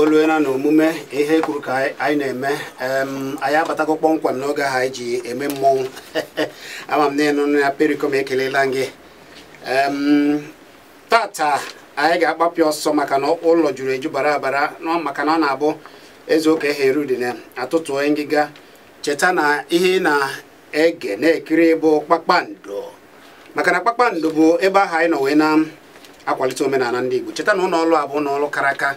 Oluena na omume ihe kwuru ka anyị na-eme anyị abatago kpọmkwem n'oge ahụ anyị ji eme mmọnwụ. Ama m na ya Perikom ekelela gị. Tata anyị ga-agbapụ ọsọ maka na ụlọ juru eju bara abara maka na ọ na-abụ eze ụka eherudine atụtụ ngịga. Cheta na ihe na-ege na-ekiri bụ Kpakpando, maka na Kpakpando bụ ebe ahụ anyị nọ wee na-akwalite omenala ndị Igbo. Cheta na ụlọ ọrụ a bụ ụlọ ọrụ kara aka,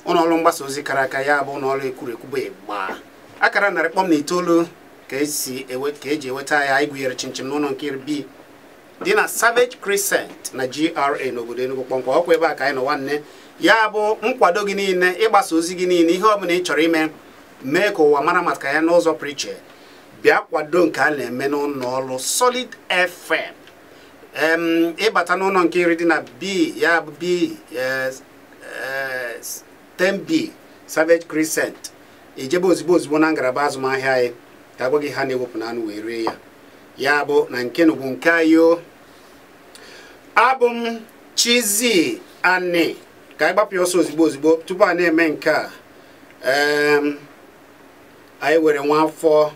ụlọ ọrụ mgbasa ozi kara aka, ya bụ ụlọ ọrụ ekwurekwu bụ ịgba akara 100.9 ka eji enweta ya. Anyị gụnyere chinchin n'ụlọ nke B dị na Savage Crescent na GRA n'obodo Enugu kpọmkwem. Ọkwa ebe a ka anyị nọ nwanne. Ya bụ nkwado gị niile, ịgbasa ozi gị niile, ihe ọbụla ị chọrọ ime mee ka ụwa mara maka ya n'ụzọ pụrụ iche, bịa kwado nke a na-eme n'ụlọ ọrụ Solid FM. Ịbata n'ụlọ nke iri dị na B, ya bụ B 10B Savage Crescent, ijebe ozigbo ozigbo na ngalaba azụmahịa anyị ka agwa gị ha na-ewepụ n'anụ wee ree ya. Ya bụ na nke bụ nke anyị o. Abụ m Chizzy Ani. Ka anyị gbapụ ọsọ ozigbo ozigbo tupu a na-eme nke a. Anyị were nwa afọ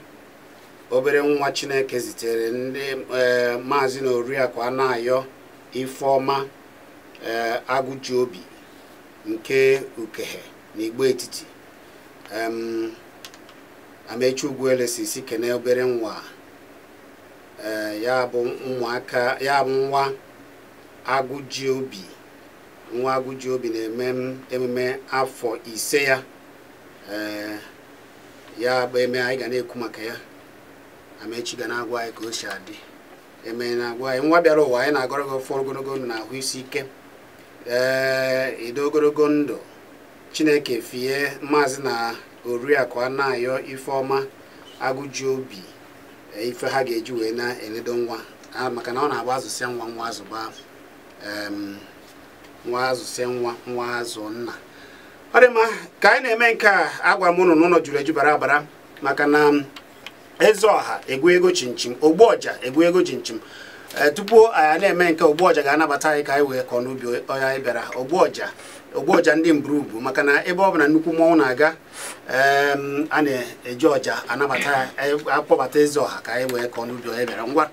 obere nwa Chineke zitere ndị maazị na oriakụ Anayo Ifeọma Agụjiobi nke Ukehe na Igbo Etiti. Amechi Ugwuele si kene obere nwa ya bụ ụmụaka, ya bụ nwa Agụjiobi. Nwa Agụjiobi na-eme emume afọ 5 ya. Ya bụ eme anyị ga na-ekwu maka ya. Amechi ga na-agwa anyị ka o si adị. Eme na-agwa anyị nwa bịara ụwa, anyị na-agọrọ gị ọfọ ogologo ndụ na ahụ isi ike, edo ogologo ndụ. Chineke fie maazị na oriakụ Anayo Ifeọma Agụjiobi ife ha ga-eji wee na-eledo nwa, maka na ọ na-agba azụsịa nwa nwa azụba nwa azụsịa nwa nwa azụ nna. Ọ dị mma ka anyị na-eme nke a. Agwa m ụnụ n'ụlọ juru eju bara abara maka na eze ọha egwu ego chinchin, ogbu ọja egwu ego chinchin. Tupu anyị na-eme nke ogbu ọja ga-anabata anyị ka anyị wee kọọ n'ubi onye anyị bịara. Ogbu ọja ndị mburubu, maka na ebe ọ bụ na nnukwu mmọnwụ na-aga, a na-eji ọja anabata ya, akpọbata eze ọha ka anyị wee kọọ n'ubi onye bịara. Ngwa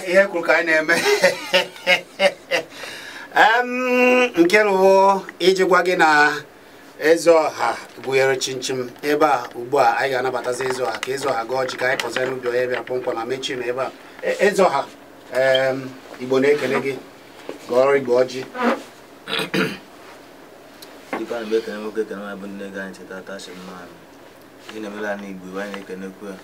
ihe kwuru ka anyị na-eme. Nke bụ iji gwa gị na eze ọha gụnyere chinchin ebe a ugbu a. Anyị ga-anabatazi eze ọha ka eze ọha gaa ọjị ka anyị kọzie n'ubi onye bịara kpọmkwem. Ma mechie na ebe a. Eze ọha, Igbo na-ekele gị, gọọrọ Igbo ọjị. Dịka na ekene nwoke ekene nwaanyị bụ nne gị anyị cheta ata mma ihe na-emela anyị Igbo, anyị na-ekenekwu ya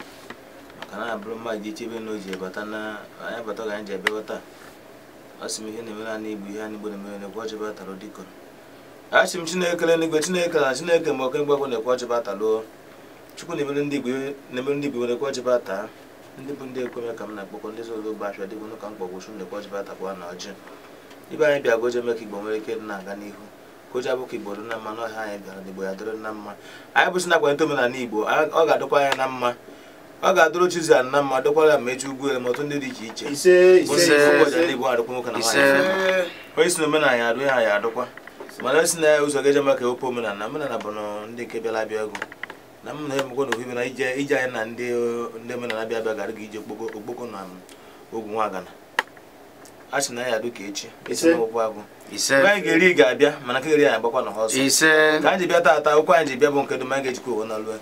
maka na abụrụ mmadụ ji chebe na o ji bata na anyị bata ka anyị ji abịa taa. Asị m ihe na-emere anyị Igbo, ihe anyị Igbo na-emere na-ekwe ọjị batara dịkọ. Asị m Chineke n'igwe, Chineke na Chineke ma oke mgbakọ na-ekwe ọjị batalụ. Chukwu na-emere ndị Igbo, na-emere ndị Igbo na-ekwe ọjị bata. Ndị bụ ndị ekweme ka m na-akpọkọ ndị zoro ogbe afịa dịbụ ka m kpọgwụchu na-ekwe ọjị batakwa na ọjị. Ibe anyị bịa goje mee ka Igbo nwere ike dị na-aga n'ihu, ka oji abụ ka Igbo dị na mma n'ọhịa anyị bịara na Igbo ya dịrị na mma. Anyị bụsị na akwalite omenala Igbo, ọ ga-adịkwa anyị na mma, ọ ga-adụrụ Chizzy Ani na mma, dịkwara ya ma echi Ugwuele ma ọtụtụ ndị dị iche iche. Ndị Igbo adịkwa nwoke na nwaanyị. Onye si na omenala ya adụ ya ya adụkwa, mana esi na ya ụzọ ga-eje maka ewepụ omenala. Omenala bụ ndị nke bịara abịa ego na m na-emekwa na ohibe na ije anyị na ndị omenala bịa abịa gara ga ije okpoko na ogwu nwagana. A sị na ya adụ ka echi esi n'ụkwụ agụ mgbe anyị ga-eri ga-abịa, mana nke ga-eri anyị agbakwa na ha ọsọ. Ka anyị ji bịa taata, okwu anyị ji bịa bụ nke dum anyị ga-ejikwa owe na lue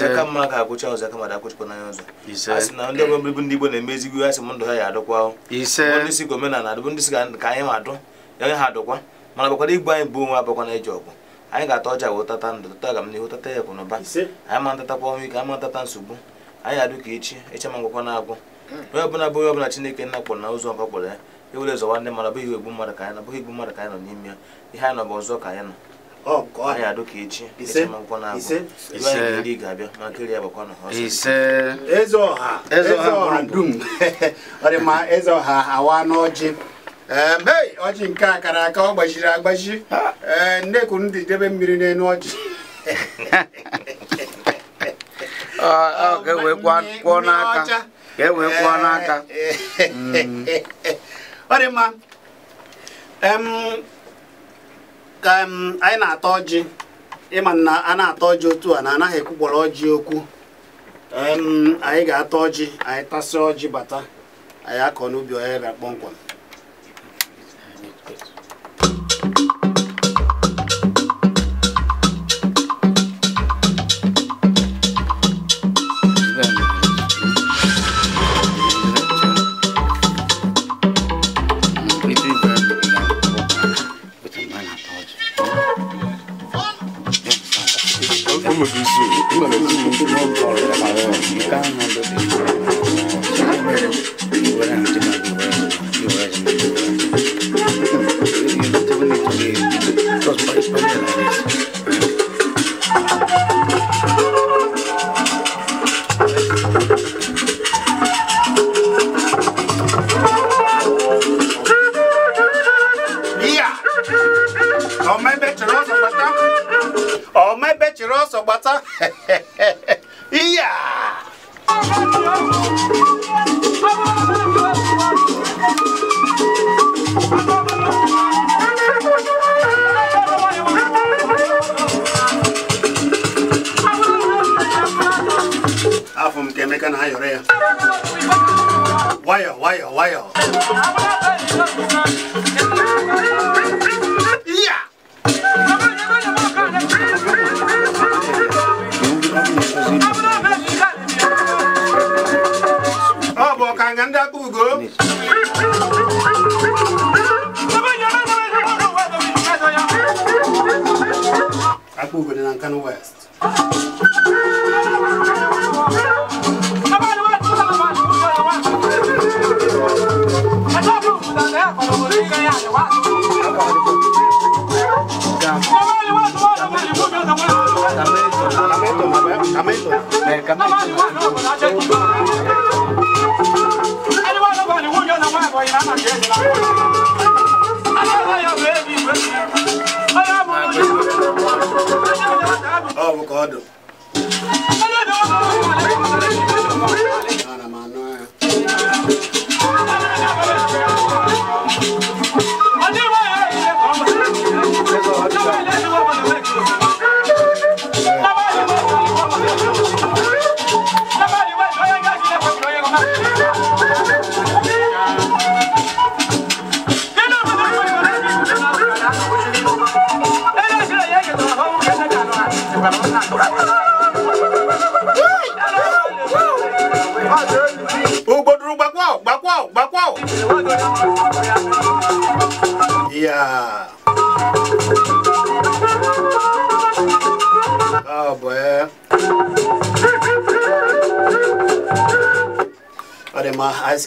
aka mma ka agwụcha ọzọ aka mmadụ akwụchikwa n'anya ọzọ. A sị na ndị ọbụla bụ ndị Igbo na-eme ezigbo asị m ndụ ha ya adụkwa, ndị si ka omenala adụ, ndị si ka anyị ma adụ ya ha adụkwa, mana bakwara igwe anyị bụ onwe abakwa na eji ọgwụ. Anyị ga-ata ọja wee tata ndụ, tata aga m n'ihu, tata ya kwụ n'ụba. Anyị ma ntatakwa ọnwụ ike, anyị ma ntata nsogbu. Anyị adụ ka echi eche ma ngwakwa na-agwụ. Onye ọbụla bụ onye ọbụla Chineke nna kpọrọ na ụzọ nke ọ kpọrọ ya ewere zọwa ndị mmadụ abụghị egbu mmadụ ka anyị nọ, abụghị egbu mmadụ ka anyị nọ n'ime ya. Ihe anyị nọ bụ ọzọ ka anyị nọ. Anyị adụ ka echi echi ma nkwọ na-agwụ ibe anyị ga-eri ga-abịa ma nkiri ya gbakwa na ọsọ. Eze ọha, eze ọha dum. Ọ dị mma, eze ọha awa n'ọjị. Hei, ọjị nke a kara aka, ọ gbajiri agbaji. Ee, nnekwu ndị debe mmiri n'elu ọjị. Ọ ka e wee kwụọ n'aka. Ka e wee kwụọ n'aka. Ọ dị mma. Ka anyị na-ata ọjị, ịma na a na-ata ọjị otu a na anaghị ekwukwara ọjị okwu. Anyị ga-ata ọjị, anyị tasị ọjị bata, anyị akọ n'ubi onye bịa kpọmkwem.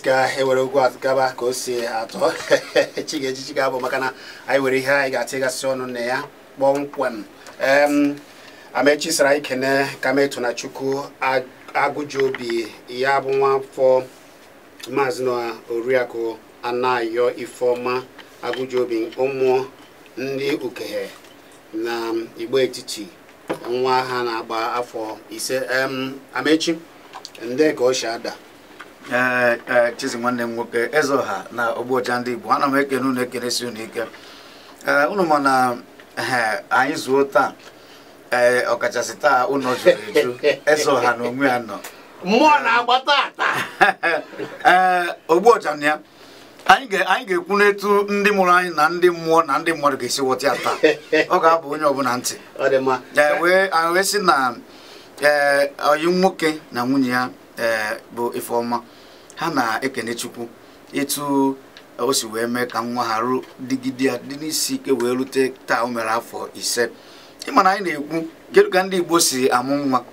Ka ewere ugwu gaba ka o si atọ chi ga-ejichi ga-abụ maka na anyị were ihe anyị ga-atịgasị ọnụ na ya kpọmkwem. Amechi sara anyị kene Kameto na Chukwu Agụjobi ya bụ nwafọ Maazị na Oriakụ Anayo Ifeọma Agụjobi, ụmụ ndị Ukehe na Igbo Etiti, nwa ha na-agba afọ 5. Amechi ndị ka o si ada. Chizi nwanne m nwoke, eze ọha na ogbuọja ndị Igbo, ana m ekene unu, ekenesi unu ike. Unu ma na anyị zuo taa, ọkachasị taa ụnọ juru eju, eze ọha na onwe ya nọ mmụọ na-agba tata. Ogbuọja na ya anyị ga-ekwu n'etu ndị mụrụ anyị na ndị mmụọ na ndị mmadụ ga-esi ghọta ya taa. Ọ ga-abụ onye ọbụla ntị. Wee sị na ọyị nwoke na nwunye ya bụ Ifeọma, ha na-ekene Chukwu etu o si wee mee ka nwa ha dịgide ya dị n'isi ike wee rute taa o mere afọ 5. Ịma na anyị na-ekwu kedu ka ndị Igbo si amụ nwa,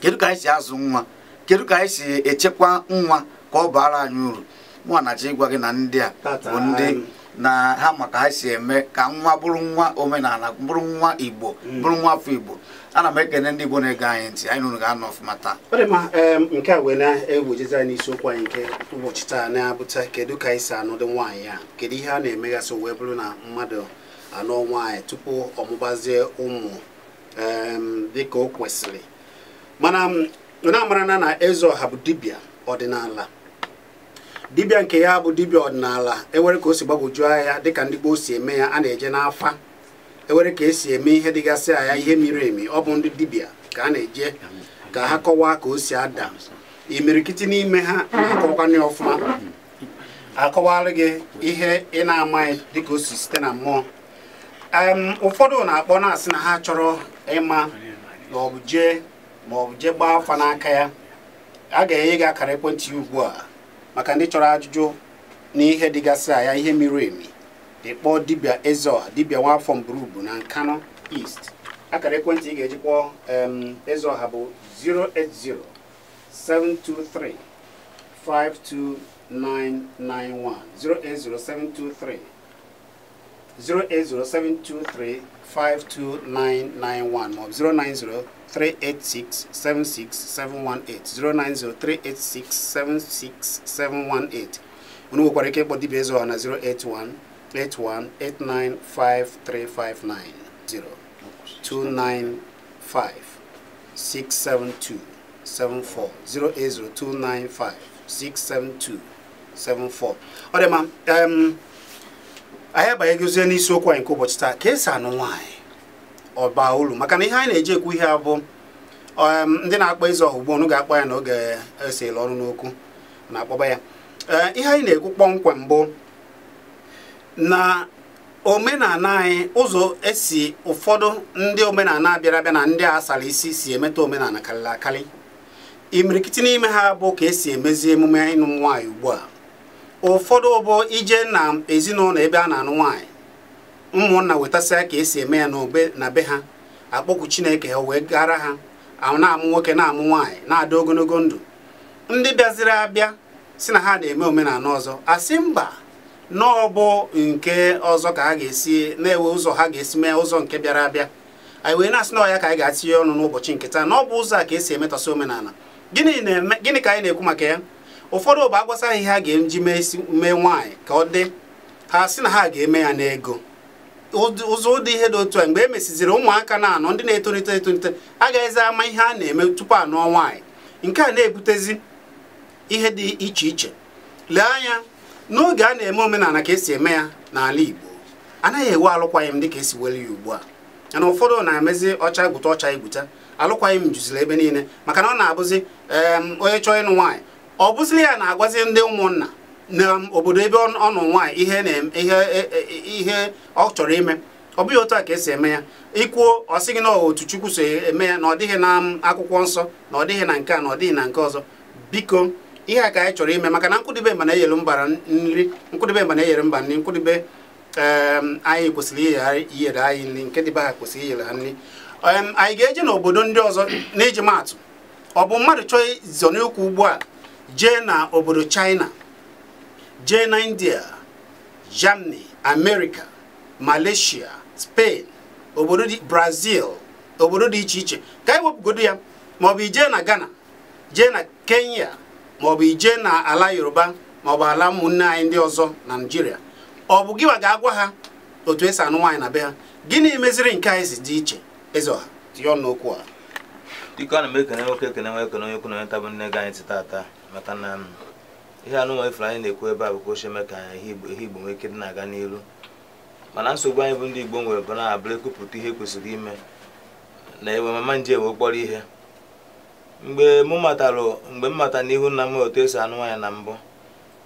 kedu ka anyị si azụ nwa, Kedu ka anyị si echekwa nwa ka ọ baara anyị uru? Mụ na-achọ ịgwa gị na ndị a bụ ndị na ha maka ha si eme ka nwa bụrụ nwa omenala, bụrụ nwa Igbo, bụrụ nwa afọ Igbo. Ana m ekene ndị Igbo na-ege anyị ntị, anyị nụrụ ga-anọ ọfụma taa. Ọ dị mma. Nke a wee na-ewejezi anyị n'isiokwu anyị nke ụbọchị taa na-abụta kedu ka anyị si anụdị nwaanyị a, kedu ihe a na-emegasị wee bụrụ na mmadụ anụ nwaanyị tupu ọ mụbazie ụmụ dịka o kwesịrị. Mana na-amara na Ezeọha bụ dibịa ọdịnala. Dibịa nke ya bụ dibịa ọdịnala, ewere ka o si gbagwoju anya dịka ndị gboo si eme ya, a na-eje n'afa, ewere ka esi eme ihe dịgasị anya, ihe miri emi, ọ bụ ndị dibịa ka a na-eje ka ha kọwaa ka o si ada. Imirikiti n'ime ha na-akọwakwana ya ọfụma, akọwara gị ihe ị na-amaghị dịka o si site na mmụọ. Ụfọdụ na-akpọ na-asị na ha chọrọ ịma ma ọ bụ jee gbaa afa n'aka ya. A ga-enye gị akara ekwentị ugbu a maka ndị chọrọ ajụjụ n'ihe dịgasị anya, ihe miri emi. Ịkpọọ dibịa Ezeọha, dibịa Nwafọ Mburubu na Nkanu East. Akara ekwentị ị ga-eji kpọọ Ezeọha bụ 080 723 52991, 080 723 52991 maọbụ 090 386 76718, 090 386 76718. Unu nwekwara ike ịkpọ dibịa Ezeọha na 081 81 895359, 0 295 672 74, 080 295 672 74. Ọ dị mma. Anyị abanyegozie n'isiokwu anyị nke ụbọchị taa, ka esi anụ nwaanyị ọ baa uru. Maka na ihe anyị na-eji ekwu ihe a bụ ndị na-akpọ Ezeọha ugbu unu ga-akpọ ya n'oge esela ọrụ n'okwu na-akpọba ya. Ihe anyị na-ekwu kpọmkwem bụ na omenala anyị, ụzọ esi ụfọdụ ndị omenala bịara abịa na ndị a sara isi si emeta omenala karịrị akarị. Imirikiti n'ime ha bụ ka esi emezi emume ịnụ nwaanyị ugbu a. Ụfọdụ bụ ije na ezinụlọ ebe a na-anụ nwaanyị, ụmụnna wetasịa ka esi eme ya na be ha, akpọku Chineke ha wee gara ha, na-amụ nwoke na-amụ nwaanyị, na-adị ogologo ndụ. Ndị bịaziri abịa si na ha na-eme omenala ọzọ, asị mba, na ọ bụ nke ọzọ ka ha ga-esi na-ewe ụzọ ha ga-esi mee ụzọ nke bịara abịa. Anyị wee na-asị na ọ ya ka anyị ga-atinye ọnụ n'ụbọchị nke taa, na ọ bụ ụzọ a ka esi emetọsị omenala. Gịnị ka anyị na-ekwu maka ya? Ụfọdụ bụ agwasa ihe ha ga-eji mee nwaanyị ka ọ dị ha sị na ha ga-eme ya n'ego. Ụzọ ụdị ihe dị otu a, mgbe e mesiziri ụmụaka na-anọ ndị na-etolite etolite agaghịzi ama ihe a na-eme tupu anụọ nwaanyị. Nke a na-ebutezi ihe dị iche iche. Lee anya n'oge a na-eme omenala ka esi eme ya n'ala Igbo, anaghị ewe alụkwaghịm dị ka esi were ya ugbu a. Mana ụfọdụ na-emezi ọcha egwuta ọcha egwuta, alụkwaghịm juziri ebe niile, maka na ọ na-abụzi onye chọọ ịnụ nwaanyị, ọ bụziri ya na-agwazi ndị ụmụnna na obodo ebe ọ nọ nwaanyị ihe ọ chọrọ ime. Ọ bụghị otu a ka esi eme ya. Ikwuo ọ sị gị na otu Chukwu so eme ya, na ọ dịghị na akwụkwọ nsọ, na ọ dịghị na nke a, na ọ dịghị na nke ọzọ. Biko, ihe a ka anyị chọrọ ime, maka na nkwụdịbe mba na-eyere mba nri, nkwụdịbe mba na-eyere mba nri, nkwụdịbe anyị kwesịrị iyere anyị nri, nke dịbe ha kwesịrị iyere ha nri. Anyị ga-eje n'obodo ndị ọzọ n'iji maatụ. Ọ bụ mmadụ chọọ ịzọ n'ụkwụ ugbu a jee na obodo China, jee na India, Germany, America, Malaysia, Spain, obodo dị Brazil, obodo dị iche iche, ka anyị wepụgodo ya, maọbụ ijee na Ghana, jee na Kenya, maọbụ ijee na ala Yoruba, maọbụ ala ụmụnne anyị ndị ọzọ na Naịjirịa. Ọ bụ gịwa ga-agwa ha otu esi anụ nwaanyị na be ha? Gịnị meziri nke anyị si dị iche? Ezeọha, tinye ọnụ n'okwu a. Dịka ana m ekene nwoke, ekene nwa, ekene onye ukwu na onye nta bụ nne gị anyị ntị taata, maka na ihe anụ nwa ifuru anyị na-ekwu ebe a bụ ka o si eme ka ihe Igbo nwee ike dị na-aga n'iru. Mana nsogbu anyị bụ ndị Igbo nwere bụ na-abụrụ ekwupụta ihe kwesịrị ime na ewe mama nje ewe kpọrọ ihe. Mgbe m matara n'ihu nna m otu esi anụ nwaanyị na mbụ,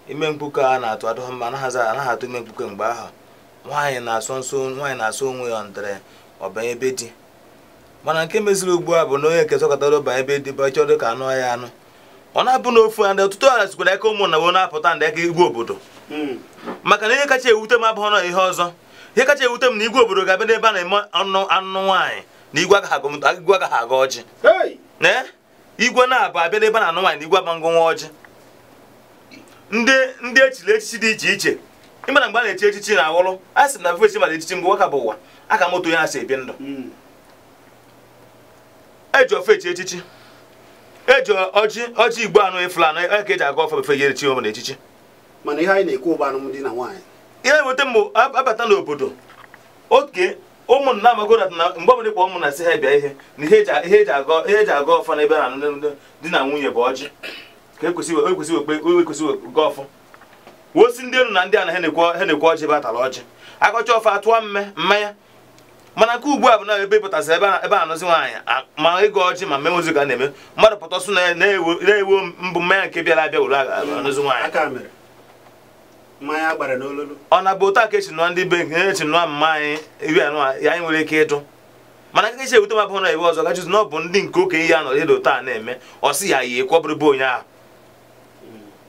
ime mkpuke a na-atụ adụghị mma, anaghị atụ ime mkpuke mgbe ahụ. Nwaanyị na-asọ nso, nwaanyị na-asọ onwe ya ntere ọbanye ebe di. Mana nke meziri ugbu a bụ na onye nke zọkọtara ọbanye ebe di bụ chọrọ ka anụ ya anụ. Ọ na-abụ na ofu ya ndị ọtụtụ ala sikwara aka ụmụnna wee na-apụta ndị aka igwe obodo. Maka na ihe kacha ewute m abụghị na ihe ọzọ. Ihe kacha ewute m na igwe obodo ga-abịa n'ebe a na-eme anụ nwaanyị na igwe agaghị aga ọjị. Igwe na-abụ abịa n'ebe a na-anụ nwaanyị na igwe agbango nwa ọjị. Ndị echiri echichi dị iche iche. Ịma na mgbe a na-echi echichi na awụrụ a sị na echi mara echichi mgbe ụka bụ ụwa aka moto ya si ebi ndụ. Eji ofe echi echichi, eji ọjị igbo anụ efula anụ ka eji aga ofe befe ya echi ọbụla echichi. Mana ihe anyị na-ekwu bụ alụmdi na nwaanyị. Ihe na-eweta mbụ abata n'obodo oke ụmụnna amago na mgbe ọbụla ịkpọ ụmụnna sị ha bịa ihe na ihe eji aga ọfọ n'ebe a na di na nwunye bụ ọjị ka ekwesị ga ọfọ. Wosi ndị elu na ndị a na ha na-ekwe ọjị ebe atara ọjị akọcha ọfọ atụọ mmanya. Mana nke ugbu a bụ na ebe ịpụtasị ebe a anụzi nwaanyị ma ịgụ ọjị ma mmemozu ka a na-eme mmadụ pụta ọsụ na-ewe mbụ mmanya nke bịara abịa were anụzi nwaanyị. Ọ na-abụ otu a ka esi nụọ ndị be nke esi nụọ mma anyị iri anụ ya anyị nwere ike ịjụ. Mana nke esi ewute m abụọ na ewe ọzọ ka Jizọs na ọ bụ ndị nke okenye ya nọ edo taa na-eme ọ sị ya yi ekwe ọ bụrụ bụ onye ahụ.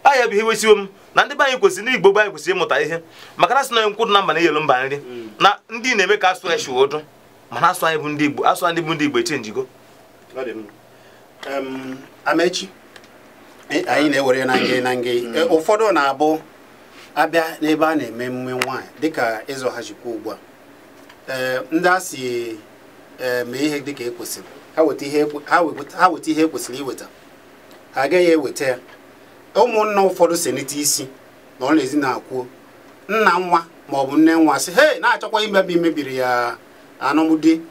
A ya bụ ihe wesiwo m na ndị be anyị kwesịrị ndị Igbo be anyị kwesịrị ịmụta ihe maka na sị na nkwụ dị na mba na-eyelu mba nri na ndị na-eme ka asụ eshi ụdụ mana asụ anyị bụ ndị Igbo asụ ndị bụ ndị Igbo echenjigo. Amechi anyị na-ewere na nge ụfọdụ na-abụ abịa n'ebe a na-eme emume nwaanyị dịka ịzụ ha jikwa ugbu a ndị a si mee ihe dịka ekwesịrị ha weta ihe ekwesịrị iweta ha agaghị eweta ya. Ụmụnna ụfọdụ senite isi na ọ na-ezi na-akwuo nna nwa ma ọ bụ nne nwa sị hei na-achọkwa imebi mebiri ya anụmdi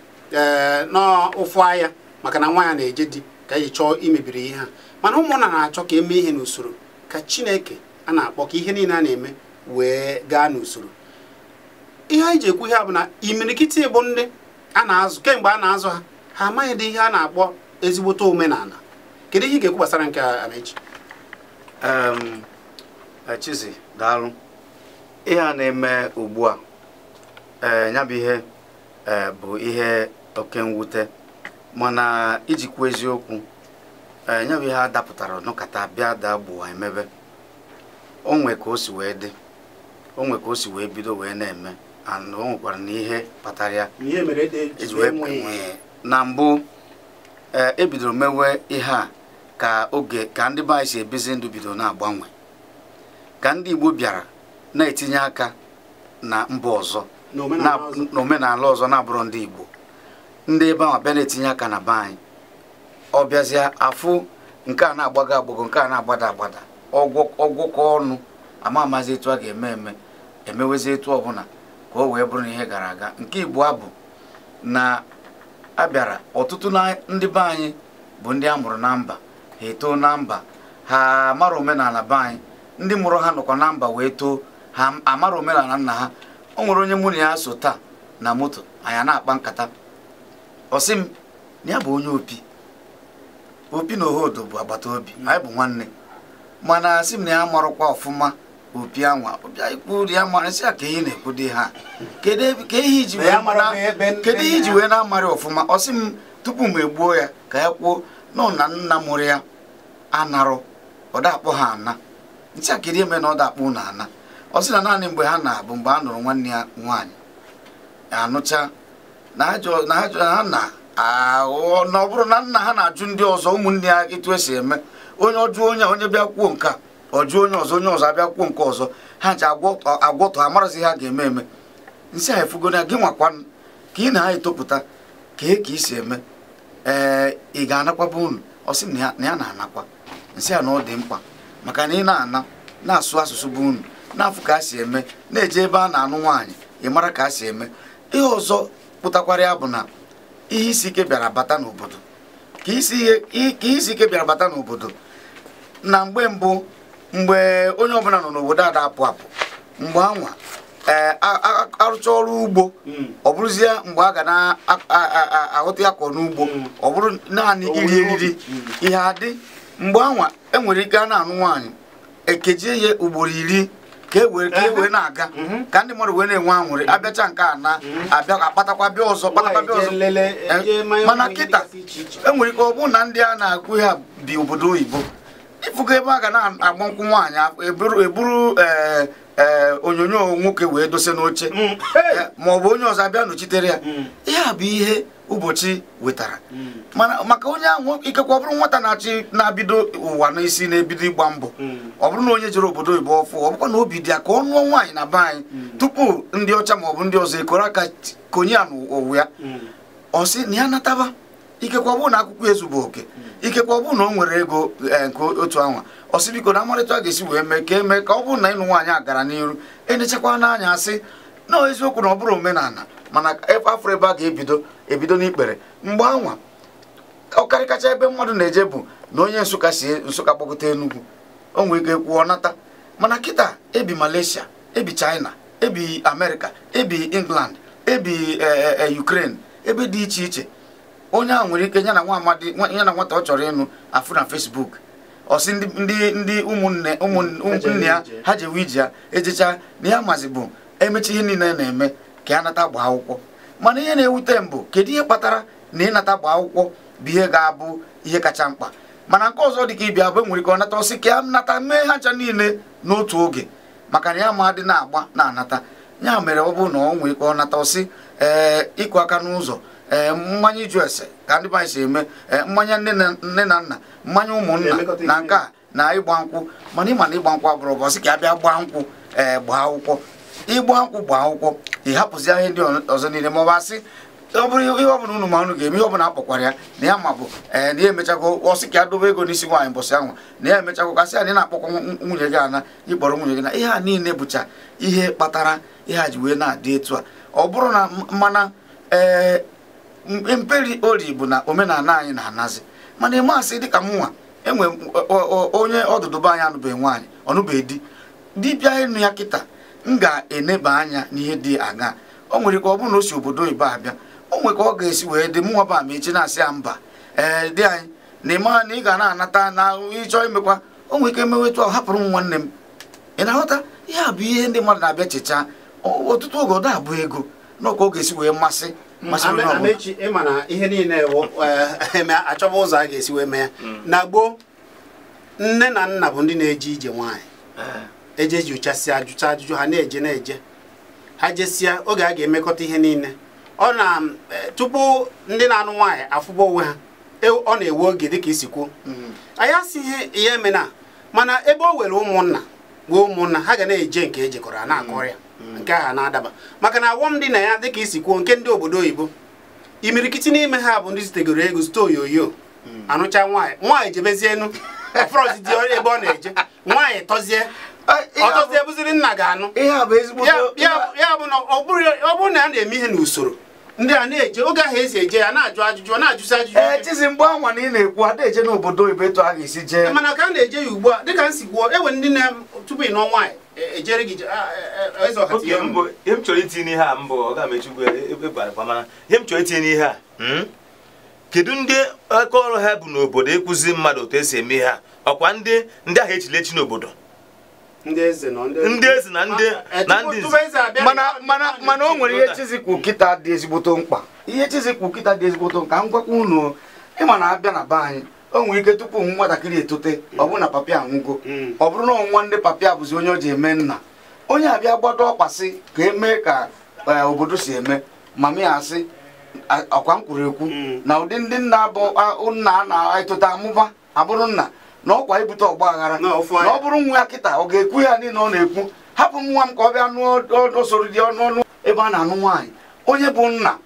n'ụfụ anya maka na nwa ya na-eje di ka eji chọọ imebiri ihe ha. Mana ụmụnna na-achọ ka eme ihe n'usoro ka Chineke a na-akpọ ka ihe niile a na-eme wee gaa n'usoro. Ihe anyị ji ekwu ihe a bụ na imirikiti bụ ndị a na-azụ kemgbe a na-azụ ha ha amaghị dị ihe a na-akpọ ezigbote omenala. Kedu ihe ị ga-ekwu gbasara nke Amechi? Chizi daalụ. Ihe a na-eme ugbu a ya bụ ihe bụ ihe oke mwute mana ijikwa eziokwu ya bụ ihe a dapụtara nọkata bịa daa gbuwa emebe o nwe ka o si wee dị o nwe ka o si wee bido wee na-eme and o nwekwara na ihe kpatara ya na mbụ ebidoro mewe ihe a ka oge ka ndị be anyị si ebizi ndụ bido na-agbanwe ka ndị Igbo bịara na-etinye aka na mba ọzọ n'omenala ọzọ na-abụrụ ndị Igbo ndị ebe ahụ bịa na-etinye aka na be anyị ọ bịazịa afụ nke a na-agbago agbago nke a na-agbada agbada ọgwụkọ ọnụ ama amazi etu a ga-eme eme emewezi etu ọbụla ka o wee bụrụ na ihe gara aga. Nke Igbo abụ na a bịara ọtụtụ na ndị be anyị bụ ndị a mụrụ na mba ha etoo na mba ha mara omenala be anyị ndị mụrụ ha nọkwa na mba wee too ha amara omenala nna ha. O nwere onye mụ na ya so taa na moto anyị na-akpa nkata ọ sị m na ya bụ onye opi opi na ohodo bụ agbata obi anyị bụ nwanne mana asị m na ya marụkwa ọfụma opi anwa ikwu ya mara sị ya ka ihe na-ekwu dị ha kedu ihe iji wee na-amarị ọfụma. Ọ sị m tupu m egbuo ya ka ya kwuo nọ na nna mụrụ ya anarụ ọ da-akpọ ha ana ntị akịrị eme na ọ da-akpọ unu ana. Ọ sị na naanị mgbe ha na-abụ mgbe a nụrụ nwanne ya nwaanyị anụcha na ha na na ọ bụrụ na nna ha na-ajụ ndị ọzọ ụmụnne ya etu esi eme onye ọjụọ onye onye bịa kwuo nke a ọjụọ onye ọzọ onye ọzọ abịa kwuo nke ọzọ ha ji agwọtọ amarazi ha ga-eme eme nsị ha efugo na gị nwakwanụ ka ị na ha etopụta ka e ka isi eme ee ị ga-anakwaba unu. Ọ sị na ya na-anakwa nsị ya na ọ dị mkpa maka na ị na-ana na-asụ asụsụ bụ unu na-afụ ka a si eme na-eje ebe a na-anụ nwaanyị ị mara ka a si eme. Ihe ọzọ pụtakwara ya bụ na ihe isi ike bịara bata n'obodo ka isi ike bịara bata n'obodo na mgbe mbụ mgbe onye ọbụla nọ n'obodo ada apụ apụ mgbe anwa arụcha ọrụ ugbo ọ bụrụzie mgbe a ga na-aghọta ya kọ n'ugbo ọ bụrụ naanị iri eriri ihe adị mgbe anwa enwere ike a na-anụ nwaanyị ekejie ya ugboro 10 ka e wee na-aga ka ndị mmadụ wee na-enwe anwụrị abịacha nke a na abịa akpatakwa bịa ọzọ kpatakwa bịa ọzọ. Mana kịta enwere ike ọ bụrụ na ndị a na-akụ ha bi obodo oyibo ifugo ebe a ga na-agba nkwụ nwaanyị eburu onyonyo nwoke wee dose n'oche ma ọ bụ onye ọzọ abịa nọchitere ya. Ihe a bụ ihe ụbọchị wetara. Mana maka onye ahụ ikekwe ọ bụrụ nwata na-achị na-abido ụwa n'isi na-ebido ịgba mbọ, ọ bụrụ na onye jere obodo oyibo ọfụ, ọ bụkwa na obi dị ya ka ọ nụọ nwaanyị na be anyị tupu ndị ọcha maọbụ ndị ọzọ ekoro aka konye ya n'ụwa ya, ọ sị na ya nataba. Ikekwe ọ bụrụ na akwụkwọ ezugbo oke, ikekwe ọ bụrụ na o nwere ego nke otu anwa, ọ sị biko na amarịta a ga-esi wee mee ka eme ka ọ bụrụ na ịnụ nwaanyị a gara n'iru, enechakwa n'anya asị na eziokwu na ọ bụrụ omenala, mana afọ ebe a ga-ebido ebido n'ikpere. Mgbe anwa ọkarịkacha ebe mmadụ na-eje bụ na onye Nsụka si Nsụka gbagote Enugu, o nwere ike kwuo nata. Mana kịta ebi Malaysia, ebi China, ebi Amerịka, ebi England, ebi Ukraine, ebe dị iche iche, onye ahụ nwere ike ya na nwa amadi ya na nwata ọ chọrọ ịnụ afụ na Facebook, ọ sị ndị ụmụnne ya ha jewe ije ya ejecha na ya mazi bụ emechi ihe niile na-eme ka ya nata gbaa akwụkwọ. Mana ihe na-ewute m bụ kedu ihe kpatara na ịnata gbaa akwụkwọ bụ ihe ga-abụ ihe kacha mkpa. Mana nke ọzọ dị ka ịbịa bụ enwere ike ọ nata ọsị ka ya nata mee ha ncha niile n'otu oge, maka na ya ma dị na-agba na-anata. Ya mere ọ bụrụ na ọ nwere ike ọ nata ọsị ee ịkụ aka n'ụzọ, ee mmanya ịjụ ese ka ndị be anyị si eme, mmanya nne na nna, mmanya ụmụnna na nke a na ịgba nkwụ. Mana ịma na ịgba nkwụ abụrụ bụ ọsị ka ya bịa gbaa nkwụ, ee gbaa akwụkwọ, ịgba nkwụ gbaa akwụkwọ, ị hapụzi ihe ndị ọzọ niile. Ma ọ bụ asị ọ bụrụ ihe ọbụla unu ma unu ga-eme, ihe ọbụla akpọkwara ya na ya ma bụ ee na ya emechago, ọsị ka ya dobe ego n'isi nwaanyị mbọsị ahụ na ya emechago, kasị ya na ị na-akpọkwa nwunye gị ana, ịkpọrọ nwunye gị na ihe a niile bụcha ihe kpatara ihe a ji wee na-adị etu a. Ọ bụrụ na mana ee mperi ori bụ na omenala anyị na-anazi. Mana ime asị dịka mụnwa enwe onye ọdụdụ be anyị anụbeghị nwaanyị, ọnụbeghị di, dibịa ịnụ ya kịta m ga-eneba anya n'ihe dị aṅa. O nwere ike ọ bụrụ na o si obodo oyibo abịa, o nwere ka ọ ga-esi wee dị mụnwa ba ma echi na-asị ya mba, ee dị anyị na ịma na ị ga na-anata na ịchọ imekwa, o nwere ike emewetu ahụ hapụrụ m nwanne m. Ị na-aghọta? Ihe a bụ ihe ndị mmadụ na-abịa chechaa ọtụtụ oge ọ da-abụ ego n'ọka ọ ga-esi wee masị Amechi. Ịma na ihe niile achọba ụzọ a ga-esi wee mee ya. Na gboo, nne na nna bụ ndị na-eje ije nwaanyị, eje jụchasịa ajụcha ajụjụ ha na-eje ha jesịa oge a ga-emekọta ihe niile. Ọ na tupu ndị na-anụ nwaanyị afụba onwe ha, ọ na-ewe oge dịka isi kwuo. Anyị asịghị ihe emena, mana ebe o were ụmụnna wee ụmụnna ha ga na-eje nke ejekọrọ a na-akọrọ ya nke ahụ na-adaba, maka na awọm dị na ya dịka isi kwuo nke ndị obodo oyibo, imirikiti n'ime ha bụ ndị zitegoro ego zite oyoyo anụcha nwaanyị, nwaanyị jebezienu ọfọrọzi dị ebe ọ na-eje, nwaanyị tọzie ọtọzie bụziri nna ga-anụ. Ya bụ na ọ bụrụ na a na-eme ihe n'usoro, ndị a na-eje oge ahụ esi eje ya na-ajụ ajụjụ, ọ na-ajụsi ajụjụ. Ee Chizi, mgbe anwa na ị na-ekwu ada eje n'obodo oyibo etu a ga-esi jee, mana ka a na-eje ya ugbu a dịka m si kwuo, enwe ndị na tupu ị nụọ nwaanyị ejere gị eze ọha. Ihe m chọrọ itinye n'ihe a mbụ ọ ga-amechukwu ebe mana ihe m chọrọ itinye n'ihe a, kedu ndị aka ọrụ ha bụ n'obodo ịkụzi mmadụ otu esi eme ihe a? Ọkwa ndị ahụ echiri echi n'obodo, ndị eze na ndị mana o nwere ihe Chizi kwu kịta dị ezigboto mkpa. Ihe Chizi kwu kịta dị ezigboto mkpa, m gwakwa unu, ịma na abịa na be anyị, o nwere ike tupu nwatakịrị etote, ọ bụrụ na papịa anwụgo, ọ bụrụ na nwanne papịa bụzi onye o ji eme nna, onye abịa gbado ọkpasị ka emee ka obodo si eme, mama ya asị ọkwa m kwuru ekwu na ụdị ndị nna bụ nna a na-etote amụba abụrụ nna na ọkwa ibute ọgba aghara, na ọ bụrụ nwa ya kịta ọ ga-ekwu ya niile ọ na-ekwu, hapụ nwa m ka ọ bịa nụọ soro dị ọnụ ọnụ ebe a na-anụ nwaanyị. Onye bụ nna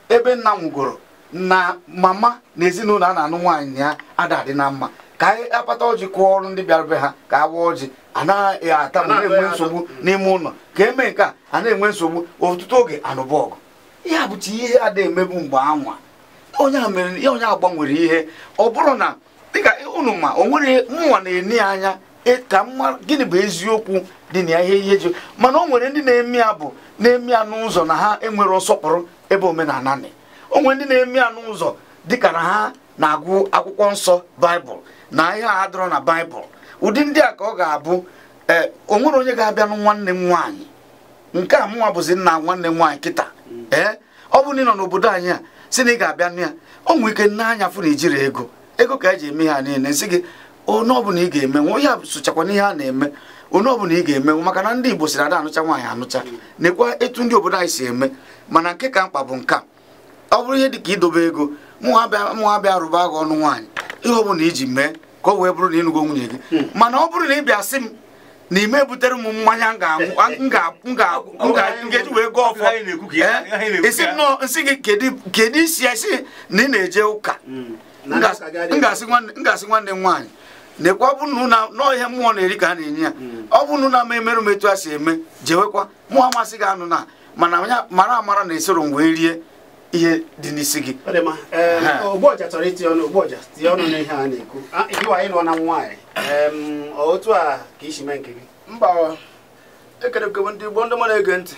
ebe nna nwụgoro na mama na ezinụlọ a na-anụ nwaanyị ya ada adị na mma, ka anyị akpata ọjị kụọ ọrụ ndị bịara be ha ka awa ọjị, anaghị ata ma na-enwe nsogbu n'ime ụlọ, ka eme nke a a na-enwe nsogbu ọtụtụ oge anụba ọgụ. Ihe a bụcha ihe ada emebu mgbe anwa. Onye a mere ihe, onye agbanwere ihe. Ọ bụrụ na dịka unu ma o nwere nwa na-ene anya ka mma gịnị bụ eziokwu dị na ya, ihe ji mana o nwere ndị na-eme ya bụ na-eme ya n'ụzọ na ha enwere nsọpụrụ ebe omenala dị. O nwere ndị na-eme ya n'ụzọ dịka na ha na-agụ akwụkwọ nsọ Baịbụl na ihe a dọrọ na Baịbụl. Ụdị ndị a ka ọ ga-abụ o nwere onye ga-abịa nụ nwanne m nwaanyị nke a mụnwa bụzi nna nwanne m nwaanyị kịta, ee ọ bụrụ na ị nọ n'obodo anyị a sị na ị ga-abịa nụ ya, o nwere ike nne anya fụ na ijiri ego ego ka eji eme ha niile, nsị gị onye ọbụla ị ga-emenwu ihe sochakwa n'ihe a na-eme, onye ọbụla ị ga-emenwu, maka na ndị Igbo siri ada anụcha nwaanyị anụcha, nekwa etu ndị obodo anyị si eme. Mana nke ka mkpa bụ nke a, Ọ bụrụ ihe dịka idobe ego, mụ abịa rụba gị ọnụ nwaanyị, ihe ọ bụla iji mee ka ọ wee bụrụ na ịnụgo nwunye gị. Mana ọ bụrụ na ị bịa sị m na ime butere m mmanya m ga-eji wee gọọ ọfọ, isi nsị gị kedu isi ya sị na ị na-eje ụka. M ga-asị nwanne m nwaanyị nekwa, ọ bụrụ na ihe mmụọ na-eri ka a na-enye ya, ọ bụrụ na ama emerụ m etu a si eme, jewekwa mụ amasị gị anụ na mana mara amara na esoro m wee rie ihe dị n'isi gị. Ogbuọja chọrọ itinye ọnụ. Ogbuọja tinye ọnụ n'ihe a na-ekwu. Iwe anyị nọ na nwaanyị, otu a ka isi mee nke gị. Mba, ekerekwe ndị Igbo ndị mụ na-ege ntị.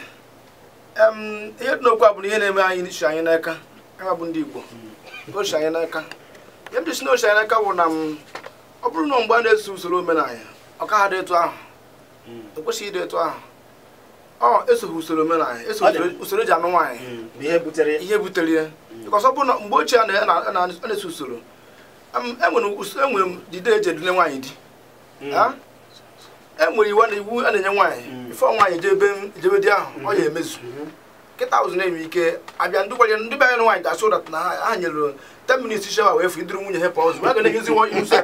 Ihe dị n'okwu a bụ na ihe na-eme anyị n'isi anyị n'aka, ya bụ ndị Igbo ochi anyị n'aka. Ihe ndị si n'ochi anyị n'aka bụ na ọ bụrụ na mgbe a na-eso usoro omenala, ọ ka ha dị etu ahụ, ekwesịghị ịdị etu ahụ. Ọ esoghị usoro omenala, eso usoro eji anụ nwaanyị, ihe butere ya. Because ọ bụrụ na mgbe ochie a na-eso usoro, enwere jide eji edule nwaanyị di, enwere iwu na iwu a na-enye nwaanyị ifo nwaanyị jebe di ahụ, ọ ya emezu. Kịta ụzọ na-enwe ike abịa ndị kwanye ndị bịa nwaanyị ga-asụ ụdat na ha nyere 10 minutes shower wee fụ iduru nwunye ha pụọ ozugbo. A ga na-enyezi nwa Yusuf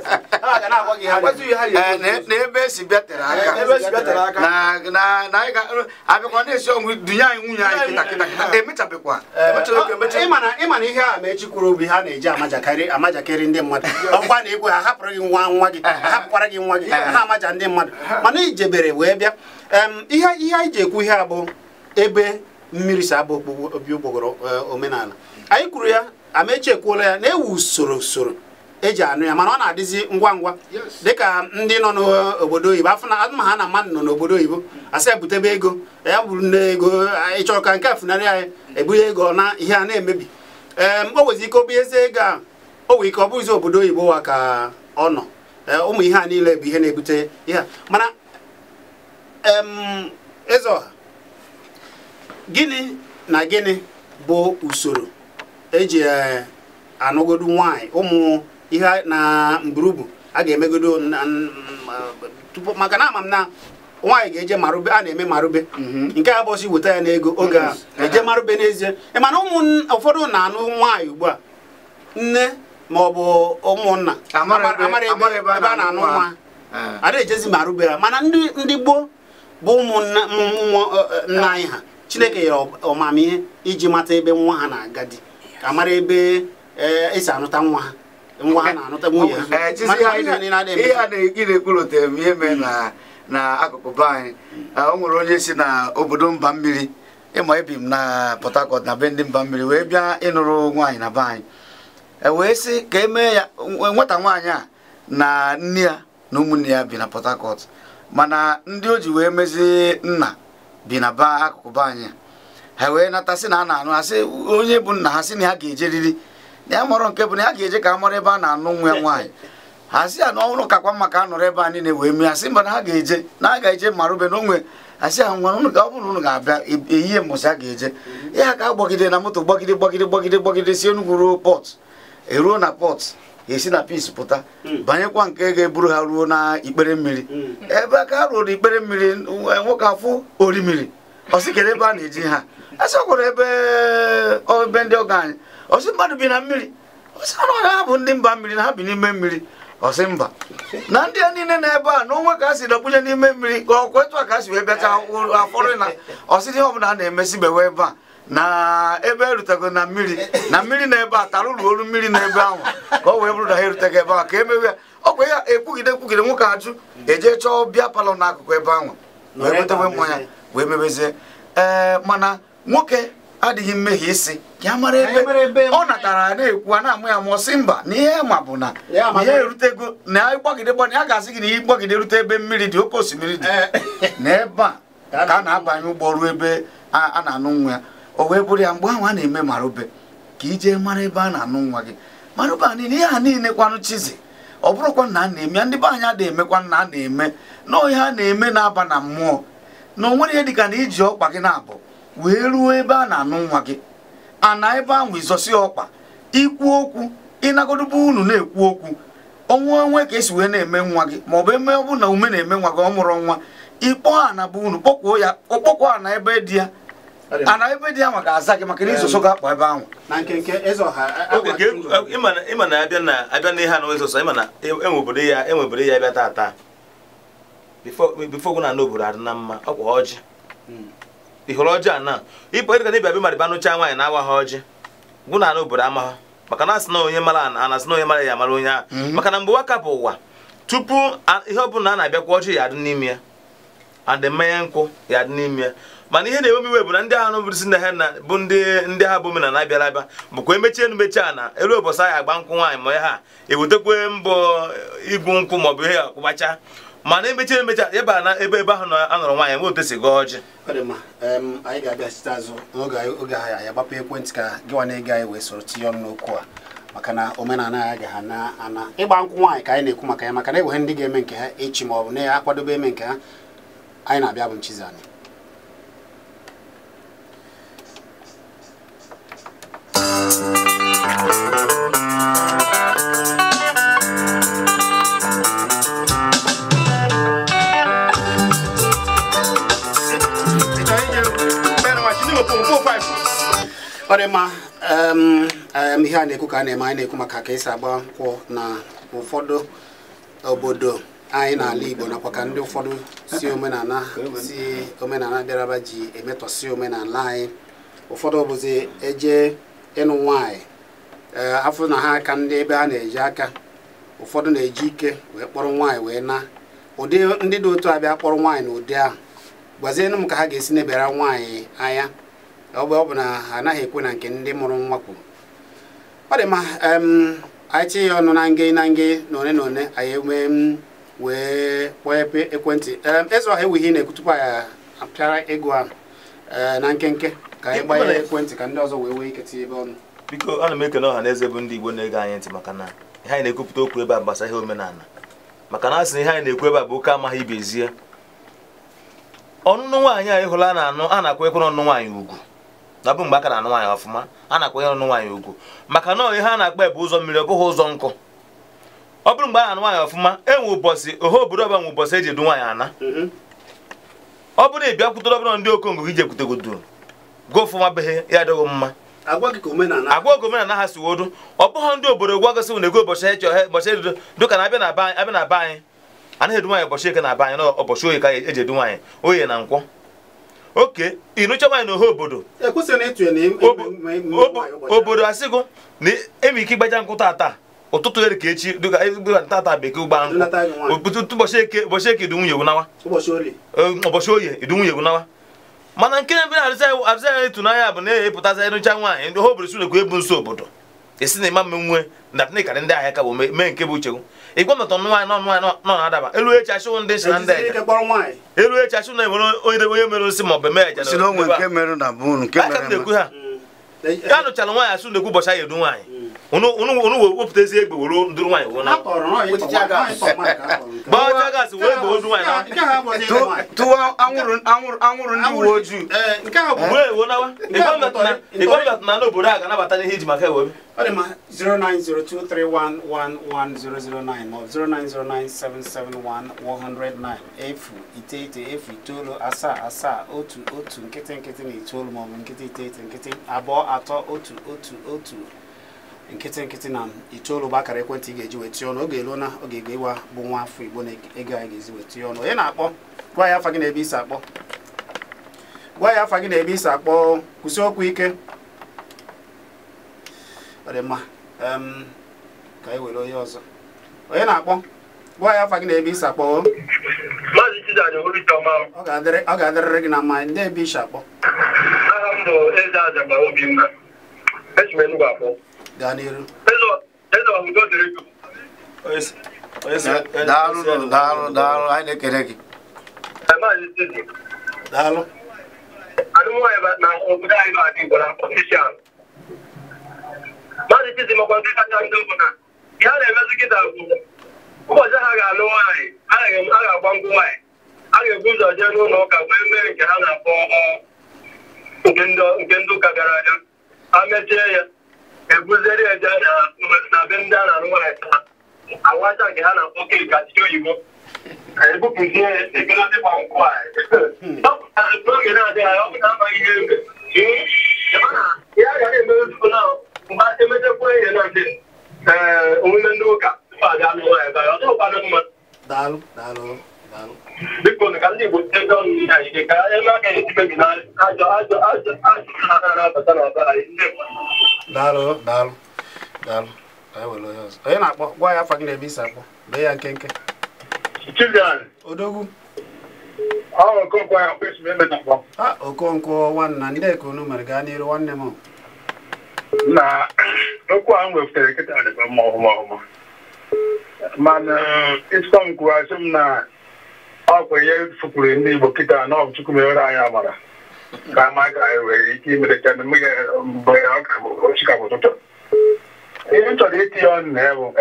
n'ebe esi bịa tere aka na abịakwa na-esi ọnwụ dunye anyị nwunye anyị kịta kịta kịta emechabekwa. Ịma na ihe a ma echi kwuru obi ha na-eji amajakịrị ndị mmadụ, ọkwa na egwe ha hapụrụ gị nwa nwa gị, hapụkwara gị nwa gị, na-amaja ndị mmadụ. Mana ijebere wee bịa. Ihe anyị ji ekwu ihe a bụ ebe mmiri si abụ obi ụgbọgọrọ omenala anyị kwuru ya, Amechi ekwuola ya, na-ewu usoro usoro eji anụ ya, mana ọ na-adịzi ngwa ngwa dịka ndị nọ n'obodo oyibo. Afọ na azụma ha na mmadụ nọ n'obodo oyibo asị ya butebe ego, ya bụrụ nne ego ịchọrọ ka nke a funarị anyị, ebunye ego na ihe a na-emebi. O nwezi ike obi eze ego a, o nwere ike ọ bụghịzi obodo oyibo wa ka ọ nọ. Ụmụ ihe a niile bụ ihe na-ebute ihe a. Mana eze ọha, gịnị na gịnị bụ usoro eji anụgodu nwaanyị, ụmụ ihe na mburubu a ga-emegodo tupu? Maka na ama m na nwaanyị ga-eje marube, a na-eme marube nke a bọsị weta ya n'ego oge a eje marube n'ezie. Mana ụmụ ụfọdụ na-anụ nwaanyị ugbu a, nne ma ọ bụ ụmụnna amara ebe a na-anụ nwa, a na-ejezi marube ha. Mana ndị gboo bụ ụmụnna anyị ha, Chineke nyere ọmamihe iji mata ebe nwa ha na-aga di, amara ebe esi anụta nwa ha, nwa ha na-anụta nwunye ha. Ihe a na-ekwurotere m ihe mee na akụkụ be anyị. O nwere onye si na obodo mba mmiri, ịma ebi m na Port Harcourt na be ndị mba mmiri, wee bịa ịnụrụ nwaanyị na be anyị. Wee sị ka emee ya nwata nwaanyị a na nne ya na ụmụnne ya bi na Port Harcourt, mana ndị o ji wee mezie nna bi na ba akụkụ be anyị. Ha wee natasị na a na-anụ, asị onye bụ nna ha sị na ya ga-ejeriri, na ya mọrọ nke bụ na ya ga-eje ka a mara ebe a na-anụ nwa ya nwaanyị. Ha sị ya na ọhụrụ kakwa maka a nọrọ ebe a niile wee mee. Asị mba na ha ga-eje, na ha ga-eje marube na onwe. Asị ha nwa ọ bụrụ na unu ga-abịa ehihie mbọsị a ga-eje. Ya ka agbagide na moto gbagide gbagide gbagide gbagide si Enugu ruo pọt, eruo na pọt esi na pis pụta banyekwa nke ga-eburu ha ruo na ikpere mmiri. Ebe aka ha ruo n'ikpere mmiri, nwoke afụ orimiri, ọ sị kedu ebe a na-eji ha. Asị ọ gwara ebe ndị ọgọ anyị, ọ sị mmadụ bi na mmiri, ọ sị na ha bụ ndị mba mmiri na ha bi n'ime mmiri. Ọ sị mba na ndị a niile na ebe a na onwe ka a si dọkpunye n'ime mmiri, ka ọkwa etu a ka a si wee bịacha afọrọ na ọ sị ihe ọbụla a na-emesi bewe ebe a na ebe erutego na mmiri, na mmiri na ebe a tara olu mmiri na ebe ahụ ka ọ wee bụrụ na ha erutego ebe ahụ ka emewe ya. Ọkwa ya ekwugide kwugide nwoke ajụ eje chọọ bịa palọ n'akụkụ ebe ahụ wee gotewe mmanya wee mebezie. Ee, mana nwoke adịghị mmehie isi ya mara ebe ọ natara na-ekwu a na-amụ ya mụọ sị mba na ihe ma bụ na ihe erutego na ịgbagide gbana ya ga-asị gị na ịgbagide erute ebe mmiri dị, oke osimiri dị na ebe a ka a na-abanye ụgbọ ruo ebe a na-anụ nwa ya. O wee bụrụ ya mgbe ahụ a na-eme marube ka ijee mara ebe a na-anụ nwa gị. Marube a niile ihe a niile kwanụ chizi, ọ bụrụkwa na a na-eme ya, ndị be anyị adịghị emekwa na a na-eme na ihe a na-eme na-aba na mmụọ, na o nwere ihe dịka na iji ọkpa gị na-abụ wee ruo ebe a na-anụ nwa gị, ana ebe ahụ izosi ọkpa ikwu okwu, ịnagodobe unu na-ekwu okwu ọnwa onwe ka esi wee na-eme nwa gị, ma ọ bụ eme ọ bụ na ume na-eme nwa gị ọ mụrụ nwa, ịkpọ ana bụ unu kpọkwuo ya, ọkpọkwuo ana ebe dị ya, Ana ebe dị ahụ ga-aza gị maka na izoso ga-akpọ ebe ahụ. Na nkenke eze ọha ịma na abịa na abịa n'ihe anụ eze ọsọ ịma na enwe obodo ya abịa tata bifo gwụ na n'obodo adị na mma ọkwa ọjị ị hụrụ ọjị a na ịpụ ịdịka na ịbịa bịa mmadụ anụcha nwaanyị na-awa ha ọjị gwụ na n'obodo ama ha maka na asị na onye mara a na-asị na onye mara ya amara onye ahụ maka na mgbe waka bụ ụwa tupu ihe ọbụla a na-abịakwa ọjị ya adị n'ime ya adị mmanya nkwụ ya adị n'ime ya mana ihe na-ewe m iwe bụ na ndị ahụ bụ si na ha na bụ ndị ha bụ omenala bịara abịa bụkwa emechie enu mechie a na elu ụbọchị anyị agba nkwụ nwaanyị ma ha ewetekwe mbọ igwu nkwụ maọbụ ihe akwụbacha mana emechie emecha ebe na ebe ebe ahụ anọrọ nwaanyị nwe otu esi gọọ ọjị. Ọ dị mma, anyị ga-abịa site azụ n'oge oge ahụ anyị agbapụ ekwentị ka gị nwa na-ege anyị wee soro tinye ọnụ n'okwu a maka na omenala anyị agaghị ana ana ịgba nkwụ nwaanyị ka anyị na-ekwu maka ya maka na enweghị ndị ga-eme nke ha echi ma ọ bụ na ya akwadobe eme nke ha. Anyị na-abịa bụ Nchizani. Ọ dị mma, ihe a na-ekwu ka a na-eme anyị na-ekwu maka ka esi agba nkwụ na ụfọdụ obodo anyị n'ala Igbo nakwa ka ndị ụfọdụ si omenala bịaraba ji emetọsi omenala anyị. Ụfọdụ bụzi eje ịnụ nwaanyị afọ na ha aka ndị ebe a na-eji aka ụfọdụ na-eji ike wee kpọrọ nwaanyị wee na ụdị ndị dị otu abịa kpọrọ nwaanyị na ụdị ahụ gwazienụ m ka ha ga-esi nebara nwaanyị anya ọ bụ na ha anaghị ekwe na nke ndị mụrụ nwa kwuru. Ọ dị mma, anyị tinye ya ọnụ na nge na nge na one na one anyị enwee wee kpọọ ekwentị. Eze ọha ewu ihe ị na-ekwu tupu anyị apịara ego ahụ na nkenke ka anyị gbanye ekwentị ka ndị ọzọ wee nwee ike tinye ebe ọnụ. Biko ana m ekene ọha na eze bụ ndị Igbo na-ege anyị ntị maka na ihe anyị na-ekwupụta okwu ebe a gbasara ihe omenala maka na asị na ihe anyị na-ekwu ebe a bụ oke amaghị ibe ezie. Ọnụnụ nwaanyị anyị hụrụ a na-anụ a na-akwanyekwa ọnụnụ nwaanyị ugwu na bụ mgbe aka na-anụ nwaanyị ọfụma a na-akwanyere ọnụnụ nwaanyị ugwu maka na ihe a na-akpa bụ ụzọ mmiri ọ bụghị ụzọ nkụ. Ọ bụrụ mgbe a na-anụ nwaanyị ọfụma enwe ụbọchị ohe obodo ọbụla nwe ụbọchị eji edu nwaanyị ana. Ọ bụrụ na ị bịakwutere ọbụla ndị okongo gị jekwutegodu gị ọfụma beghị ya adịghị mma agwa gị oge omenala ha si wodu ọ bụghị ndị obodo gwa gosị na ego ụbọchị eche ụbọchị edo dịka na abịa na be anyị anaghị edu nwaanyị ụbọchị eke na be anyị na ụbọchị oye ka eji edu nwaanyị oye na nkwọ. Oke ịnụcha nwaanyị na ohe obodo obodo asịgo na eme ike ịgbaja nkwụ tata ụtụtụ ere ka echi dịka tata bekee ụgba nkwụ ụbọchị eke idu nwunye gwunawa ụbọchị oye idu nwunye gwunawa mana nke na-ebe arụzi anya ịtụnanya bụ na epụtazi ịnụcha nwaanyị ndị obodo si nekwa ebu nso obodo esi na ịma mmenwe na karị ndị ahịa ka bụ mee nke bụ uche ịgwa mata ọnụ nwaanyị nọ nwaanyị nọ na-adaba elu echi achụ ndị si na ndị elu echi achụ na enwere onye mere osi ma ọ bụ mee eja na-ekwu ha ya nụchara nwaanyị asụ na-ekwu ụbọchị anyị edu nwaanyị unu wepụtazi egbe were nduru nwaanyị wụ na gbaa gasị wee egbe odu nwaanyị na tụwa anwụrụ ndị uwe ojii wee wo nawa ịgwa na n'obodo a ga-anabata ihe iji maka ewe. Ọ dị mma, 09023111009 maọbụ 09097711009 efu iteghete efu itoolu asaa asaa otu otu nkịtị nkịtị na itoolu maọbụ nkịtị iteghete nkịtị abụọ atọ otu otu otu nkịtị nkịtị na itoolu bụ akara ekwentị ị ga-eji wee tinye ọnụ. Oge eruo na oge ego ịwa bụ nwa afọ Igbo na-ego anyị ga-ezi wee tinye ọnụ. Onye na-akpọ gwa ya afa gị na ebe isi akpọ gwa ya afa gị na ebe isi akpọ kwụsị okwu ike. Ọ dị mma, ka anyị were onye ọzọ. Onye na-akpọ gwa ya afa gị na ebe isi akpọ. Ọ ga-adịrịrị gị na mma. Ndị ebe isi akpọ. Aha m bụ Eze Ajagba Obinna. Esi m Enugu akpọ. Gaa n'iru. Daalụ daalụ daalụ anyị na-ekele gị. Daalụ. Alụmnwaanyị na obodo anyị bụ adị Igbo na ọfishal. Maazị Chizi makwa nke kacha ndị bụ na ihe a na-emezi kịta bụ ụbọchị ha ga-alụ nwaanyị a ga-agba nkwụ nwaanyị a ga-ebu ụzọ jee n'ụlọ ụka wee mee nke ha na-akpọ nke ndị ụka gara aga ha mechie ya ebuzere ya jee na be ndị a na-alụ nwaanyị taa awacha nke ha na-akpọ keeki achịcha oyibo ebupụzie ebelata ịgba nkwụ nwaanyị n'oge na-adịghị anya ọ bụ na amaghị ihe eme Daalụ daalụ daalụ. Onye na-akpọ gwa ya afa gị na ebe isi akpọ bee ya nkenke. Odogwu. Okonkwo nwanna ndị ka unu mere gaa n'iru nwanne m. Na okwu ahụ wepụtara kịta dịkwa mma ọhụma ọhụma. Mana ịtụkwa m kwuru asị m na ọ kwa ihe fupụrụ ndị Igbo kịta na ọ bụ Chukwu mere anyị amara ka ama ka anyị nwere ike imerecha na mgbe ọ ka bụ osikapa ụtụtụ. Ihe m chọrọ itinye ọnụ na ya bụ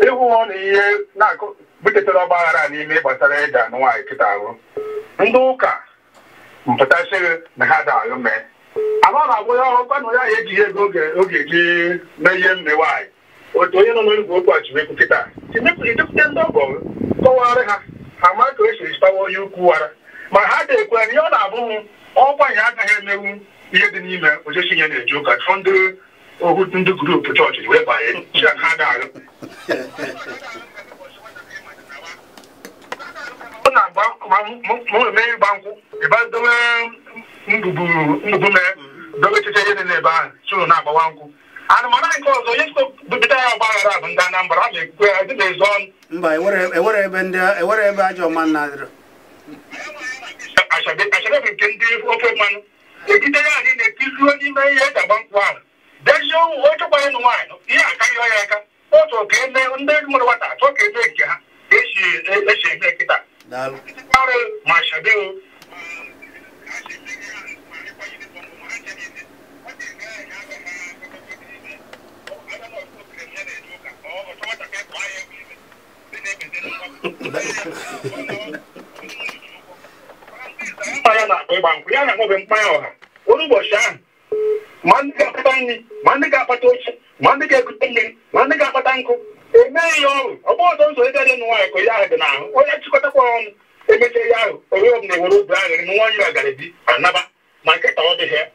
ịhụ ọnụ ihe na-akụ butetara ọgbaghara n'ime gbasara ịda na nwaanyị kịta ahụ. Ndị ụka mpụtasịrị na ha da-alụ mee ama ọ na-agwụ ya ọrụ kwanụ ya ejighị ego oge eji mee ihe mme nwaanyị. Otu onye nọ n'igwe okwu a chiri ekwu kịta ejekwute ndị ọgọ kọwara ha ha mara ka esi ejitawa onye ukwu wara ma ha dị-ekwe na ihe ọ na-abụ ọkwa ya agaghị emewu ihe dị n'ime ojechi ihe na-eji ụka chụọ ndị ohu ndị grupu chọọchị wee banye chi ha da-alụ. Eme ịgba nkwụ ịba dowe mbubu mee dowe echiche ihe dị n'ebe ahụ chụrụ na-agbawa nkwụ. Anụmanụ nke ọzọ onye bute ya ọgbaghara bụ ndị Anambra a na-ekwukwe ya dị na-ezo ọnụ. Mba ewere ebe ajọ mmanụ na-adịrọ. Ashabe bụ nke ndị ofe mmanụ egide ya anyị na-etizuo n'ime ihe eji agba nkwụ ahụ dezie ochekwanye nụ nwaanyị ihe akarịọ ya aka otu ka eme ndị mụrụ nwata achọ ka eme nke ha ka esi eme kịta. Arụ ma ashabe o mmanya na-akpọ ịgba nkwụ ya na-aṅụbe mmanya ọha oru ụbọchị ahụ ma ndị ga-akpata nri ma ndị ga-akpata oche ma ndị ga-ekute mmiri ma ndị ga-akpata nkụ emeghị ya ọrụ ọ bụ ọzọ ụzọ ebe dị nwaanyị ka ihe ahụ dị n'ahụ onye chịkọtakwa ọnụ emechie ya ahụ onye ọbụla ewere obi aghịrị na nwa onye gara di anaba ma nkịta ọ dịghị ya.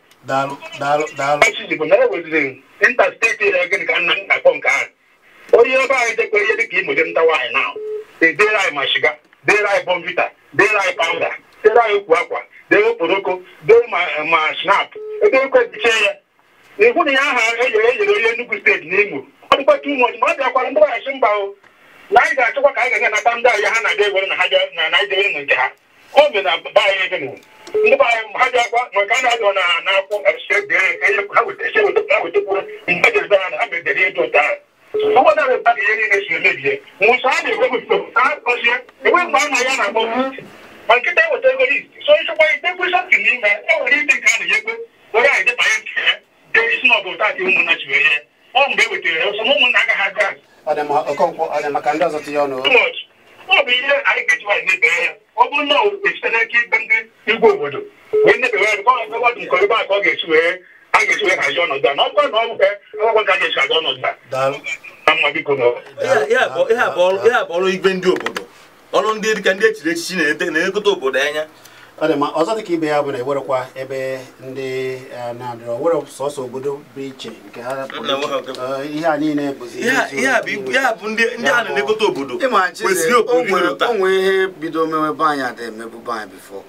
Echizi bụ na e weziri intasteeti ya gịnị ka nna m na-akpọ nke ahụ onye ebe anyị dekwa ihe dịka Imo dị nta nwaanyị na edere anyị ma shiga dere anyị bọmvita dere anyị pawuda dere anyị ukwu akwa dere okporoko dere ma snap ebe ekwe bichie ya ịhụ na ya aha eyere eyere onye Enugu steeti na Imo ọ dịkwa too much ma ọ bịakwara ndị nwaanyị mba o na anyị ga-achọkwa ka anyị ga anata ndị ahịa ha na-abịa ewere na ha na anyị dewere na nke ha o mere na be anyị ebe ndị be anyị ha bịakwa ma nke a na-adọ na na-akwụ ha wetakwuru mgbe jere ha na ha medere ịdụ ụta ahụ ọgbọ na ebe ihe niile si emebie nwụsọ a na-ewepụ ọchịa enwe mgbe a na ya na-akpọ ma nkịta eweta ego list so ịchọkwa idekwe sọtị n'ime e nwere ide nke a na-enyekwe were anyị debanye nke ya dee isi na ọ bụ ụta ka ụmụnna chi wee ya ọ mgbe e wetara ya ọsọ na ụmụnna agaghị aga. Okonkwo ọ dị maka ndị ọzọ tinye ọnụ. Ọ bụ ihe anyị ga-eji nwaanyị mebee ya ọ bụrụ na o site n'aka ikpe ndị igwe obodo wee nebewe ya ka ọ dị nke ebe a ka ọ ga-esi wee a ga-esi wee hazie ọnọdụ a na ọ bụrụ na ọ bụ akwụkwọ ka a ga-esi hazie ọnọdụ a. Ihe a bụ ọrụ igwe ndị obodo ọrụ ndị dịka ndị echiri echichi na-elekọta obodo anya. Ọ dị ma ọzọ dịka ibe ya bụ na ewerekwa ebe ndị na-adịrọ were sọsọ obodo bụ iche nke ha ihe a niile bụzi ihe bụ ndị a na-elekọta obodo kwesịrị obodo. O nwere ihe bido mewe be anyị ada emebu be anyị bifo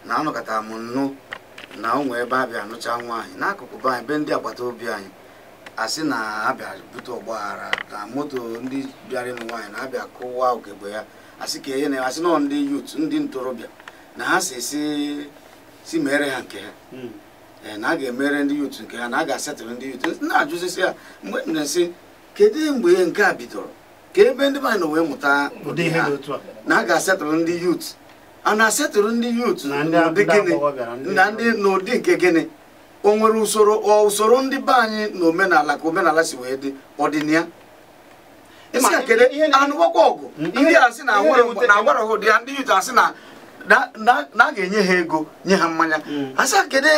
na anọkọtara m nnu na o nwee ebe abịa anụcha nwaanyị n'akụkụ be anyị be ndị agbata obi anyị asị na abịa bute ọgbaghara na moto ndị bịara ịnụ nwaanyị na-abịa kụwa ugegbe ya asị ka ihe na asị nọ ndị yut ndị ntorobịa na ha si si mere ha nke ha na a ga-emere ndị yut nke ha na a ga-asetụrụ ndị yut na-ajụzisi ya mgbe m na-esi kedu mgbe ihe nke a bidoro ka ebe ndị mmadụ wee mụta ụdị ha na a ga-asetụrụ ndị yut a na-asetụrụ ndị yut n'ụdị gịnị na ndị n'ụdị nke gịnị o nwere usoro usoro ndị be anyị na omenala ka omenala si wee dị ọdịniya isi akele anụwakwa ọgụ ndị a sị na agwara ụdị ya ndị yut asị na na a ga-enye ha ego nye ha mmanya asị kedu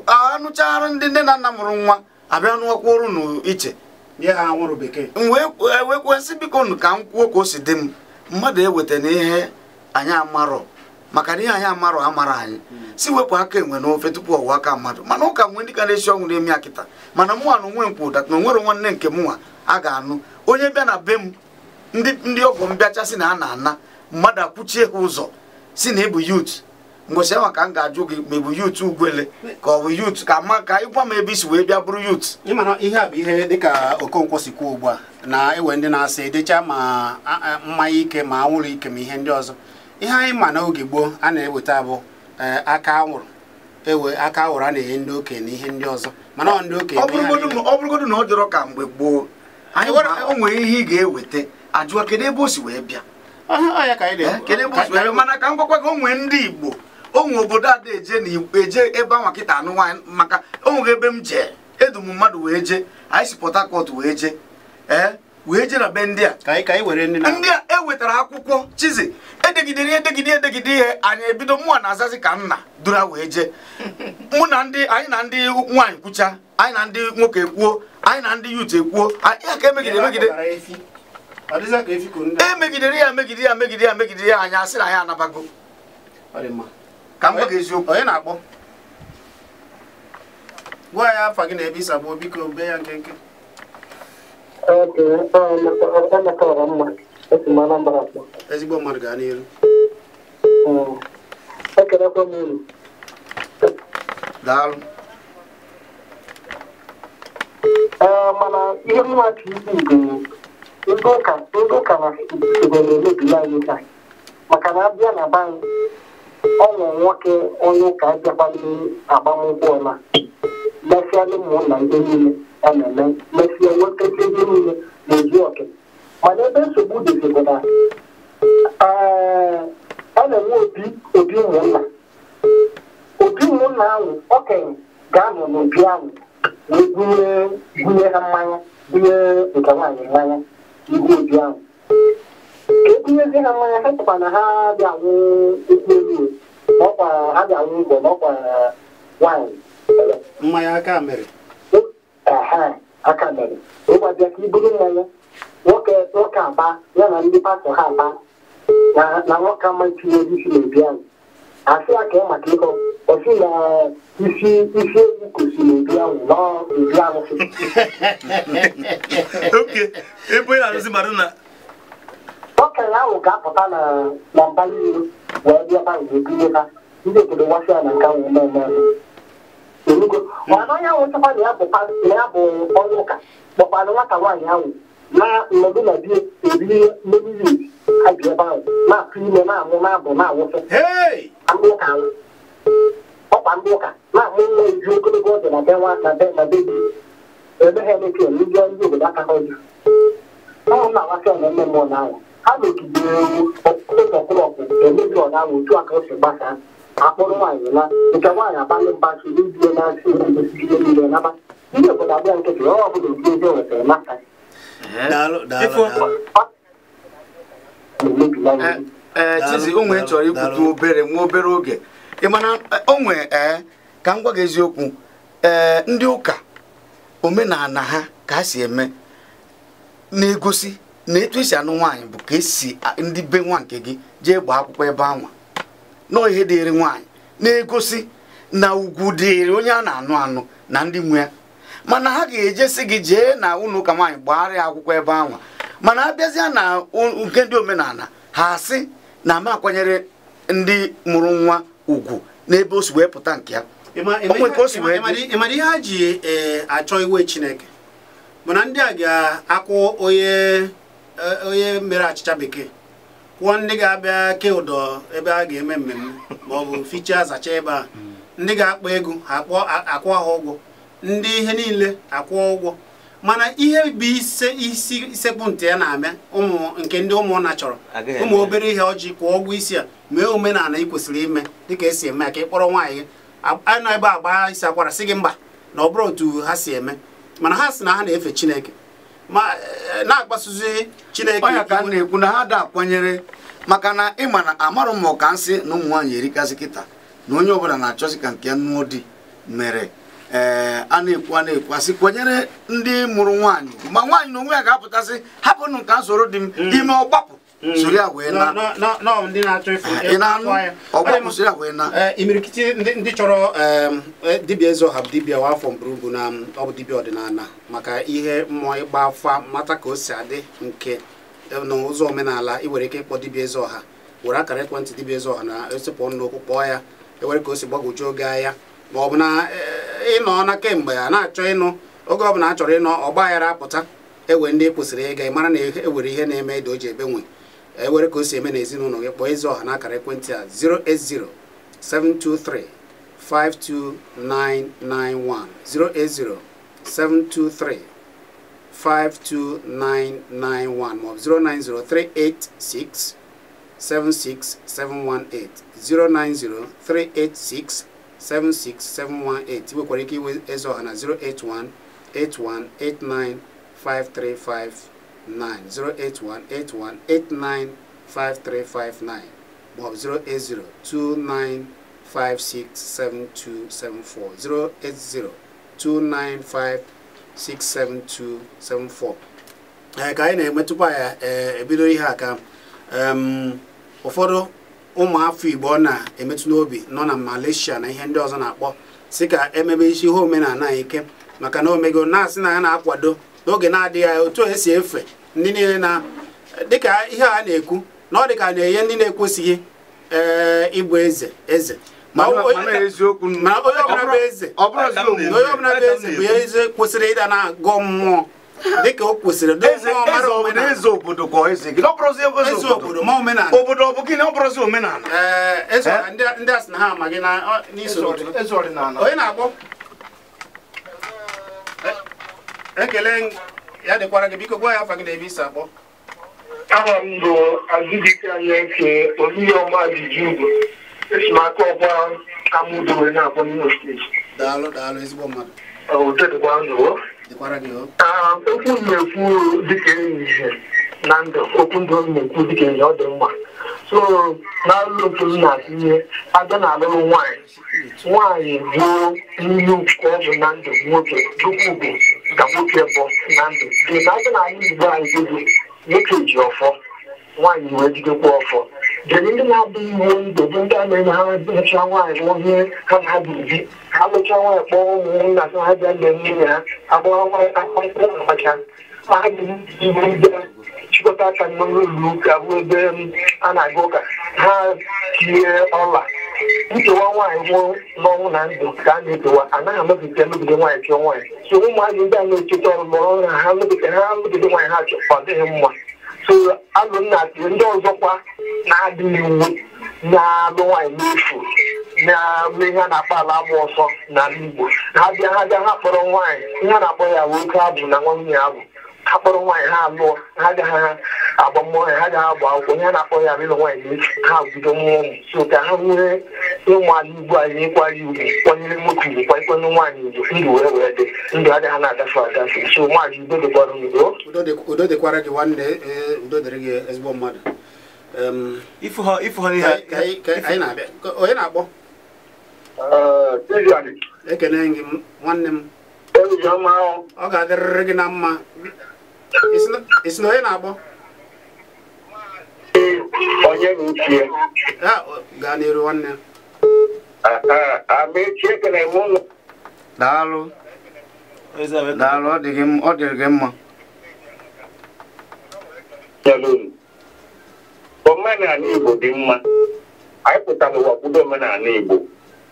anụchara ndị nne na nna mụrụ nwa abịa nụọkwa ọrụ n'iche wee kwesị biko nụ ka m kwuo ka o si dị m mmadụ eweta na ihe anyị amarọ maka na ihe anyị amarọ amara anyị si wepụ aka enwe n'ofe tupu ọwa aka mmadụ mana ụka nwee ndị ka na-esi ọnwụ na-eme ya kịta mana mụnwa na onwe m kwụ na onwere nwanne nke mụnwa a ga-anụ onye bịa na be m ndị ọgọ m bịachasị na a na-ana mmadụ akwụchie ha ụzọ si na ịbụ yut Ngosi ahụ ka m ga-ajụ gị ma ị bụ yut Ugwele ka ọ bụ yut ka ma ka ịgwa m ebe isi wee bịa bụrụ yut. Ịmara ihe a bụ ihe dịka Okonkwo si kwuo ugbu a na-ewe ndị na-asị edecha ma mmanya ike ma anwụrụ ike ma ihe ndị ọzọ. Ihe anyị ma n'oge gboo a na-eweta bụ aka anwụrụ, ewe aka anwụrụ a na-enye ndị okenye na ihe ndị ọzọ, mana ọ ndị okenye ọ bụrụgodu na ọ dịrọ ka mgbe gboo anyị o nwere ihe ị ga-eweta ajụọ kedu ebe o si wee bịa. Mana ka m gwakwa gị, o nwee ndị Igbo, o nwee obodo ada eje na eje ebe anwa kịta anụ nwaanyị, maka o nwere ebe m jee edu m mmadụ wee jee, anyị si Port Harcourt wee jee, wee jee na be ndị a ndị a ewetara akwụkwọ Chizi edegidere edegide ihe anyị ebido mụnwa na-azazi ka nna dura wee jee. Mụ na ndị anyị na ndị nwaanyị kwucha, anyị na ndị nwoke ekwuo, anyị na ndị yut ekwuo, ya ka emegide emegidere ya megide ya megide ya megide ya, anyị asị na ya anabago. Ka m gwa gị eziokwu. Onye na-akpọ gwa ya afa gị na ebe ịsabụ, biko bee ya nkenke. Ezigbo mmadụ gaa n'iru. Daalụ. Mana ihe mmachi ikwu bụ ndị ụka na na-emebili anyị taa, maka na abịa na be anyị ọnwụ nwoke onye ụka abịakwala agbamnkwụ ọla mesịa ụmụnna ndị niile a na-eme mesịa nwetachi ndị niile na-ezu oke. Mana ebe nsogbu dịzị na a na-enwe obi ụmụnna, obi ụmụnna ahụ okenye ga-anọ n'obi ahụ wee bunye ha mmanya, bunye nke nwaanyị mmanya ihu obi ahụ. Ka ebunyezie ha mmanya, ha chekwa na ha bịa-anwụ okwu elu, ọkwa ha bịa-anwụ ụgwọ na ọkwa nwaanyị mmanya aka mere. Aka mere ịgbabịa ka iburu mmanya nwoke aba ya na ndị pastọ ha aba na nwoke ama tinye isi n'obi ahụ, asị ya ka ị maka ịkọ ọsị na isi ewu kosi n'obi ahụ n'obi arụsị. Okenye ahụ ga-apụta na mbara iru wee bịa ebe ahụ wee bunye ha ndị obodo wasịa na nke ahụ eme enugo. Mana onye ahụ nchekwa na ya bụ onye ụka kpọkwara nwata nwaanyị ahụ na nnọdụ na di eri mmeri ha bi ebe ahụ na-atụ ime na-amụ na-abụ na-awụsị ndị ụka ahụ ọkwa ndị ụka na-amụ nwa eju ogologo oge na be nwa na be na be di eme ha emechie ndị ndị obodo aka ha ọjụ. Ụmụnna amasị ọ na-eme mmụọ na ahụ ha nọgide ewu ọkụlọkụ emebi ọna ahụ otu aka o si gbasaa akpọrọ nwaanyị na nke nwaanyị abalị mba siri ibie na-asị ihe niile naba ndị obodo abịa nkịtị ọ ọbụla obi ezi nwetara maka. Chizi o nwee chọrọ ikwutu obere nwa obere oge ị mana o nwee ka m gwa gị eziokwu, ndị ụka omenala ha ka ha si eme na-egosi na etu esi anụ nwaanyị bụ ka esi ndị be nwa nke gị jee gbaa akwụkwọ ebe anwa nọọ ihe dịrị nwaanyị na-egosi na ugwu dịrị onye a na-anụ anụ na ndị nwe ya, mana ha ga-ejesi gị jee na ụlọ ụka nwaanyị gbara ya akwụkwọ ebe anwa, mana abịazịa na nke ndị omenala ha asị na ama akwanyere ndị mụrụ nwa ugwu n'ebe o si wee pụta nke ya. Ịmara ihe ha ji achọ iwe Chineke bụ na ndị a ga-akwụ onye mere achịcha bekee, kwụọ ndị ga-abịa kee ụdọ ebe a ga-eme mmemme ma ọ bụ fichaa zacha ebe a, ndị ga-akpọ ego akwụ ha ụgwọ, ndị ihe niile akwụ ụgwọ. Mana ihe bụ isi isekpu ntị ya na-eme ụmụ nke ndị ụmụnna chọrọ ụmụ obere ihe ọjị kwụọ ụgwọ isi a mee omenala ị kwesịrị ime dịka esi eme ka ị kpọrọ nwaanyị gị anọ ebe a gbaa isi akwara sị gị mba na ọ bụrụ otu ha si eme, mana ha sị na ha na-efe Chineke ma na-akpasuzi Chineke. Onye ka m na-ekwu na ha da akwanyere, maka na ịma na amarụ m ọka nsị na ụmụ nwaanyị erikasị kịta na onye ọbụla na-achọzi ka nke nụọ di mere a na-ekwu asị kwanyere ndị mụrụ nwaanyị, ma nwaanyị na onwe ya ga-apụtasị hapụnụ ka soro di m ime ọgbapụ soro ya wee na ị na-anụ ọgbapụ soro ya wee na. Imirikiti ndị chọrọ dibịa eze ọha bụ dibịa afọ mbụrụ na ọ bụ dibịa ọdịnala maka ihe mmụọ ịgba afa mata ka o si adị nke n'ụzọ omenala ị nwere ike ịkpọ dibịa eze ọha Were akara ekwentị dibịa Eze Ọha na esepụ ọnụ n'okwu kpọọ ya ewere ka o si gbagwoju oge anya ma ọ bụ na ịnọ na kemgbe a na-achọ ịnụ oge ọbụla a chọrọ ịnọ ọgba aghara apụta ewe ndị kwesịrị ịga ị mara na ewere ihe na-eme ede o ji ebe nwe ewere ka o si eme n'ezinụlọ gị kpọọ Eze Ọha na akara ekwentị a 080 723 52991 080 723 52991 maọbụ 090 386 76718 090 386 76718. I nwekwara ike iwe Eze Ọha na 081 8189 5359 081 8189 5359 maọbụ 080 2956 7274 080 295 67274. Ka anyị na-eme tupu anyị ebido ihe a ka ụfọdụ ụmụafọ Igbo na-emetụ n'obi nọ na Malaysia na ihe ndị ọzọ na-akpọ si ka emebe isi ihe omenala anyị ike maka na omego na-asị na ya na-akwado n'oge na-adịghị anya otu esi efe ndị niile na dịka ihe a na-ekwu na ọ dịka na-enye ndị na-ekwesịghị ịbụ eze eze ma onye ọbụla bụ eze onye ọbụla bụ eze bụ eze kwesịrị ịda na-agọ mmụọ dịka o kwesịrị eze obodo ka eze gị eze obodo ma omenala obodo ọ bụ gịnị ọ bụrụzi omenala eze ndị a sị na ha amaghị na n'iso onye na-akpọ ekele ya dịkwara gị biko gwa ya afa gị na ebe isi akpọ. Aha m bụ Azụbike Anyeke Oluoma Ajiji Ugo esi m aka ọgba Amudo na-akpọ n'Imo steeti. Daalụ daalụ ezigbo mmadụ. Udo dịkwa ndụ. Dịkwara gị o. Okwu m na-ekwu dịka enyi na ndụ okwu ndụ m na-ekwu dịka enyi ọ dị mma. So n'alụ nke m na-atinye abịa na alụrụ nwaanyị nwaanyị bụ n'ihe ka ọ bụ na ndụ nwoke dịkwa ugwu ka nwoke bụ na ndụ dị na abịa n'ala Igbo anyị gogo nwoke ji ọfọ nwaanyị wee jidekwa ọfọ dịrị ndị na-abụghị iwu ndụ bụ ndị a na-eme ha lụcha nwaanyị bụ ihe ha na ha ga-ebi ha lụcha nwaanyị kpọọ ụmụnna sị ha bịa lee nwunye ha agbara nwaanyị akpacha ha ga-ebi ndị chịkọta aka n'ụlọ ụka bụ ebe a na-aga ụka ha tinye ọla nkewa nwaanyị nwụrụ n'ọnwụ na ndụ ka a na-ekewa anaghị anọgide nọgide nwaanyị chụọ nwaanyị so ụmụazị ndị a na-echeta ọrụ ọrụ ha nọgide ha nọgide nwaanyị ha chọ ọ dịghị mma so alụ nna tinye ndị ọzọkwa na-adịghị iwu na-alụ nwaanyị n'efu na-eme ihe a na-akpọ ala agba ọsọ n'ala Igbo ha bịa ha bịa ha kpọrọ nwaanyị ihe a na-akpọ ya bụ oke abụ na nwa nwunye abụ ha kpọrọ nwaanyị ha alụọ ha agaghị agba mmụọ ha agaghị agba akwụkwọ ihe a na-akpọ ya bụ ịlụ nwaanyị n'efu ha bido mụọ ụmụ so ka ha nwee ịmụ ala Igbo anyị ịkwanye ugwu kwanyere nwoke ugwu kwanyekwanụ nwaanyị ugwu ndụ wee wee dị ndụ agaghị na-agafe agafe so nwaanyị udo dịkwara udo udo dịkwara gị nwanne udo dịrị gị ezigbo mmadụ. Anyị na-abịa onye na-akpọ ekene gị nwanne m ọ ga-adịrịrị gị na mma isi na onye na-akpọ onye na-etie gaa n'iru nwanne. Daalụ daalụ ọ dịrị gị mma. Omenala Igbo dị mma anyị pụtara ụwa kwudo omenala Igbo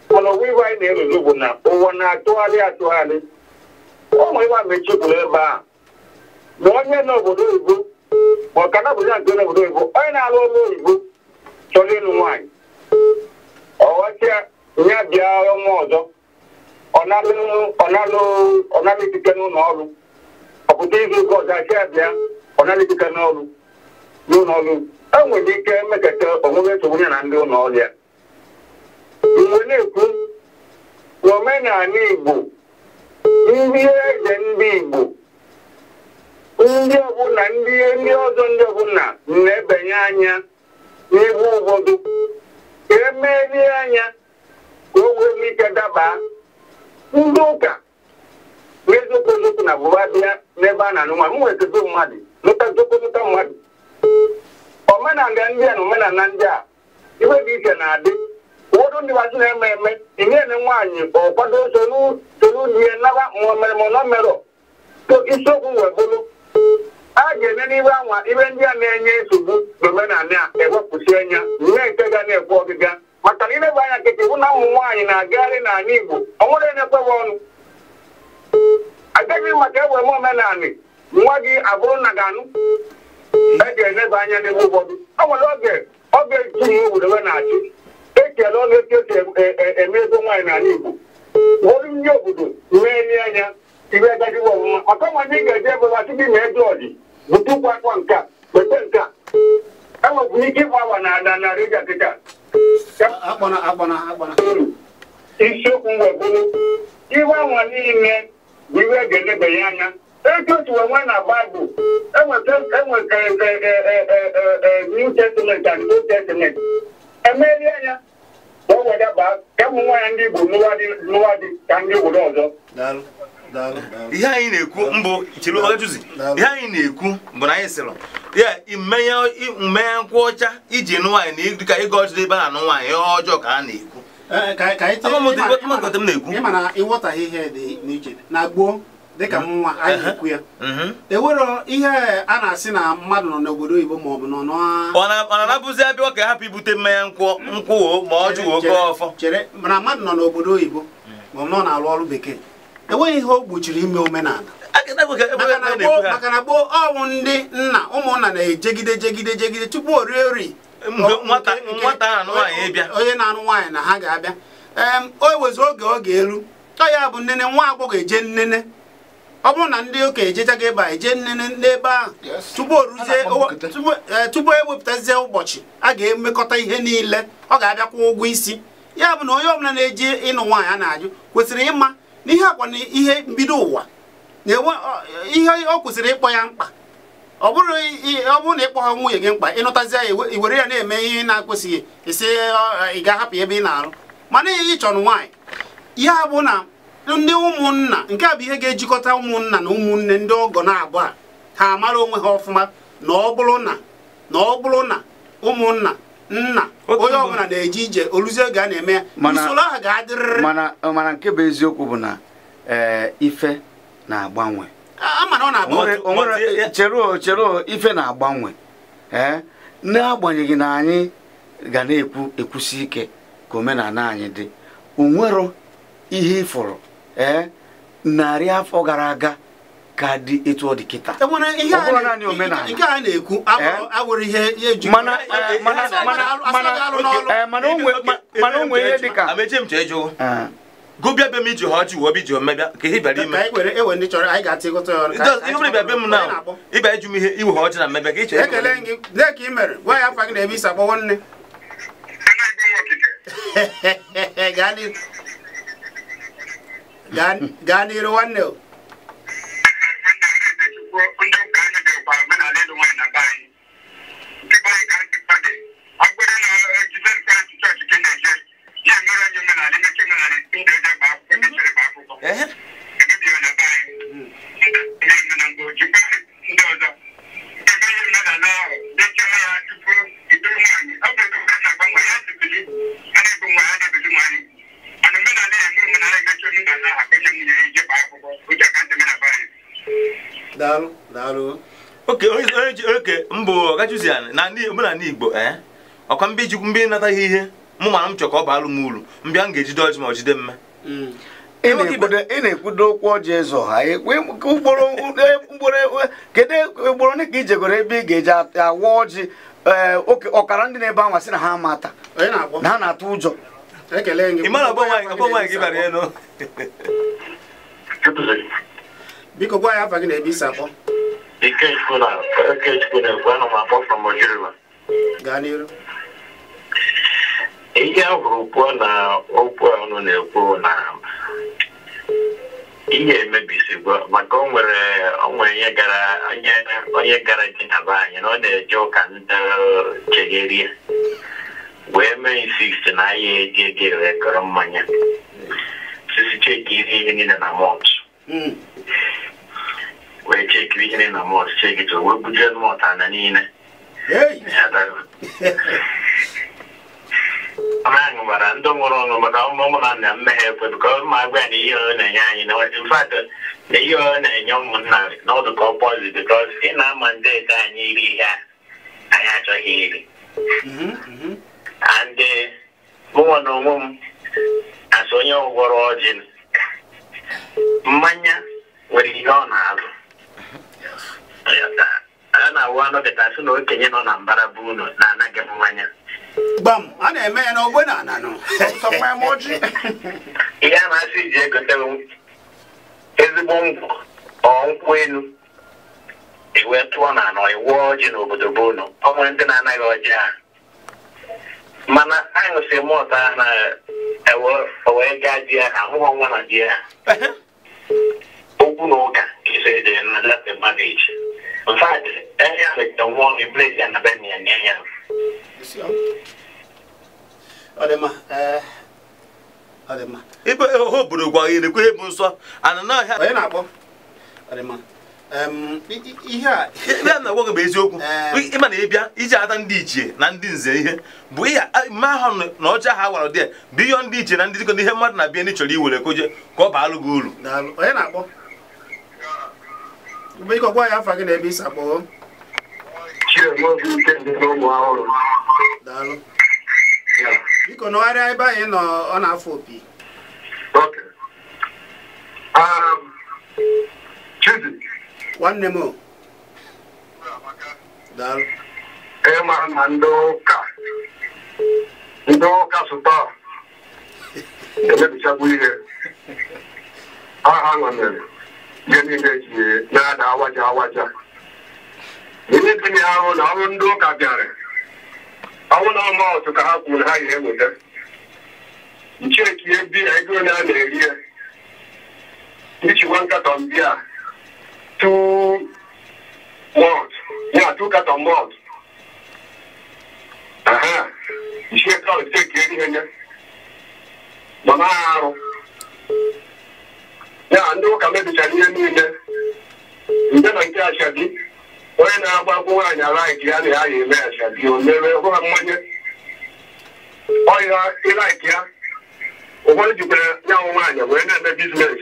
mana ọwa iwe anyị na-eruzu bụ na ụwa na-atụgharị atụgharị ụmụ iwe mechikwuru ebe a na onye n'obodo oyibo ma ọ ka na-abụzi nke n'obodo oyibo onye na-alụ ọrụ oyibo chọrọ ịlụ nwaanyị ọghọchịa ya bịa ọnwa ọzọ ọ nalụ ikike n'ụlọ ọrụ ọpụta izu ụka ọzọ achị ya bịa ọ nalụ ikike n'ọrụ n'ụlọ ọrụ enwere ike emekata omume nsogbu ya na ndị ụlọ ọrụ ya. Mgbe na-ekwu na omenala Igbo ndị eze ndị Igbo ndị ọbụla ndị ọzọ ndị ọbụla na-ebenye anya n'ihu ụfọdụ ka emerie anya ka o wee nwee ike daba ndị ụka n'eziokwu eziokwu na bụba bịa n'ebe a na-anụ nwa m nwere kedo mmadụ lụta nta mmadụ omenala ndị a na omenala ndị a iwe dị iche na-adị ụfọdụ ndị gbasị na-eme eme inye nwaanyị ọ kwado soro di ya naba ma o mere ma ọ merọ to isiokwu wee bụrụ A ga-eme n'iwe anwa ibe ndị a na-enye nsogbu n'omenala a ewepụsị anya mee nke ga na-ekwe ọgịga maka na ileba anya nkịtị hụ na ụmụ nwaanyị na-agagharị n'ala Igbo ọ nwere na-ekweghị ọnụ agaghị maka ewe m omenala nwa gị abụrụ nna gị anụ e ga-eleba anya n'ebe ụfọdụ ọ nwere oge etinye obodo na-achị ekele ọnụ etu esi eme ego nwaanyị n'ala Igbo ụfọdụ ndị obodo mee anya iwe agaghịwa ọmụma maka nwa ndị ga-eje ebe wasị gị na ego ọdị bute ụkwụ akwa nke a weta nke a enwekwara ike ịgba awa na ada na redio kịta isiokwu webụrụ iwe anwa niile bụ iwe ga-elebanye anya etu otu wee nwee na Baịbụl enwekere New Testament and Old Testament emeri anya ka o were baa ka ụmụ nwaanyị ndị Igbo nụwa dị ka ndị obodo ọzọ. Ihe anyị na-ekwu mbụ ihe anyị na-ekwu bụ na anyị sịrị ya mmenya nkwụ ọcha iji nụ nwaanyị na dịka ịga ọjọọ ebe a na-anụ nwaanyị ihe ọjọọ ka a na-ekwu. Ịma na ịghọtaghị ihe dị n'iche na gboo dịka nwa anyị na-ekwu ya ewero ihe a na-asị na mmadụ nọ n'obodo oyibo ma ọ bụ nọ ọ na-anabụzi abịa ka hapụ ibute mmanya nkwụ ma ọ jụụ oge ọfọ chere mana mmadụ nọ n'obodo oyibo ma ọ nọ na-arụ ọrụ bekee enweghị ihe o gbochiri ime omenala maka na gboo ọwụ ndị nna ụmụnna na-ejegide jegide jegide tupu o rie ori onye na-anụ nwaanyị na ha ga-abịa o wezi oge ọ ga-eru ọ ya bụ nnene nwa agbọghọ eje nnene ọ bụrụ na ndị okenye ejechaga ebe a eje nnene n'ebe ahụ tupu ewepụtazie ụbọchị a ga-emekọta ihe niile ọ ga-abịakwa ụgwọ isi ya bụ na onye ọbụla na-eje ịnụ nwaanyị a na-ajụ kwesịrị ịma na ihe akwa na ihe mbido ụwa ihe ọ kwesịrị ịkpọ ya mkpa ọ bụrụ na ịkpọ ha nwunye gị mkpa ịnụtazie ya i were ya na-eme ihe na-akwesịghị isi ị ga-ahapụ ebe ị na-arụ mana ihe ị chọrọ nwaanyị ya bụ na ndị ụmụnna nke a bụ ihe ga-ejikọta ụmụnna na ụmụnne ndị ọgọ na-abụ a ha amara onwe ha ọfụma na ọ bụrụ na ụmụnna nna onye ọbụla na-eje ije oluzie oge a na-eme ya usoro ahụ ga-adịrịrị. Mana nke bụ eziokwu bụ na ife na-agbanwe chere ife na-agbanwe n'agbanyeghị na anyị ga na-ekwu ekwusi ike ka omenala anyị dị onwero ihe ịfụrụ narị afọ gara aga ka dị etu ọ dị kịta nke a na-ekwu awụrụ ihe eji mana o nwere ihe dịka gobịa be m iji ha ọjị wee iji mmebịa ka ihe bịara ime ewe ndị chọrọ anyị ga-atịkọta ya ọnụ ihe ọbụla bịa be m na ịbịa ịjụ m ihe iwe ha ọjị na mmebịa ka ị chere ekele gị dee ka ị mere gwa ya afa gị na ebe isi akpọwọ nne gaa n'iru nwanne o oke mbụ ọgachuzian na ndị omenala Igbo ọkwa mbe ijikwu mbe nataghị ihe mụ mara m chọ ka ọ baalụ m uru mbịa m ga-ejide ọjị ma ọ jide mme ị na-ekwudo okwu ọjị ịzụ ha ugboro kedu ugboro ole ka ijegoro ebe ị ga-eji awa ọjị ọkara ndị na-ebe anwa sị na ha amata na ha na-atụ ụjọ biko gwa ya afa gị na ebe isi akpọ Ikechukwu na-ekwu ana m akpọ from Ojiriba. Gaa n'iru. Ihe a hụrụ kwuo na okwu a unu na-ekwu na ihe emebisigwo maka o nwere onye gara ji na be anyị na ọ na-eje ụka ndị chegherie wee mee insist na anyị eji ego ewekọrọ mmanya sisi cheki ihe niile na mọt wee cheki ihe niile na mọt cheki wee buje mọt ana niile Mana anyị gwara ndị nwụrụ ọṅụ maka ụmụ na nna mmehie ekwe because ma agwa ya na ihe ọ na-enye anyị na in fact na ihe ọ na-enye ụmụnna n'ọdụ ka ọ pọzi because ị na-ama ndị ete anyị iri ihe a anyị achọghị iri. And mụnwa na onwe m asị onye gwọrọ ọjị mmanya nwere ihe ọ na-alụ. A na-awụ anọkịta sị na okenye nọ na mbara bụ unu na-anaghị mmanya. Gbam, a na-eme ya n'ogbe na ana nọ. Ihe a na-asị iji egote ezigbo nkwụ ọ nkwụ elu iwe tụọ na anọ iwụọ ọjị n'obodo bụ unu. Ọ nwere ndị na-anaghị ọjị ahụ. Mana anyị si mọta na wee gaa di ya ahụghọ nwa na di ya. Okwu na ụka ise dị na left marriage. In fact, any other the one in place and the ya. Ọ dị mma. Ebe ho buru gwa gị nekwe bụ nsọ ana na ọhịa. Onye na-akpọ? Ọ dị mma. Ihe a ebe a na-agwa gị bụ eziokwu. Ịma na ịbịa iji ata ndị ichie na ndị nze ihe bụ ihe ma ahụ na ọcha ha gwara dị bụ ihe ndị ichie na ndị dịkọ ihe mmadụ na-abịa ndị chọrọ iwere koje ka ọ baalụ gị uru. Daalụ. Onye na-akpọ? Biko gwa ya afa gị na ebe isi akpọ. Daalụ. Biko nọgharịa ebe anyị nọ ọ na-afụ opi. Okay. Chidi. Nwanne m. Daalụ. Ị mara na ndị ụka sụta emebichagbu ihe. Aha nwere ihe niile ji na-ada awaja awaja. Ihe dị ahụ na ọrụ ndị ụka bịara. Ọnwụ na ọma otu ka ha kwuru na ha ga-eweta. Ncheki biya ego na a na-eri ya. Ichi one carton beer, 2 malt. Yeah, 2 carton malt. Aha. Ncheki ahụ cheki eri ya. Mana arụ. Ya ndị ụka mebichara ihe niile. Ndị na nke ashabi. Onye na-agba akwụ nwaanyị alaiki ya na ya ga-eme ashabi o mere hụ ha mmanya. Ọya ịlaiki ya. Ụfọdụ jikwara ya nwaanyị wee na-eme biznes.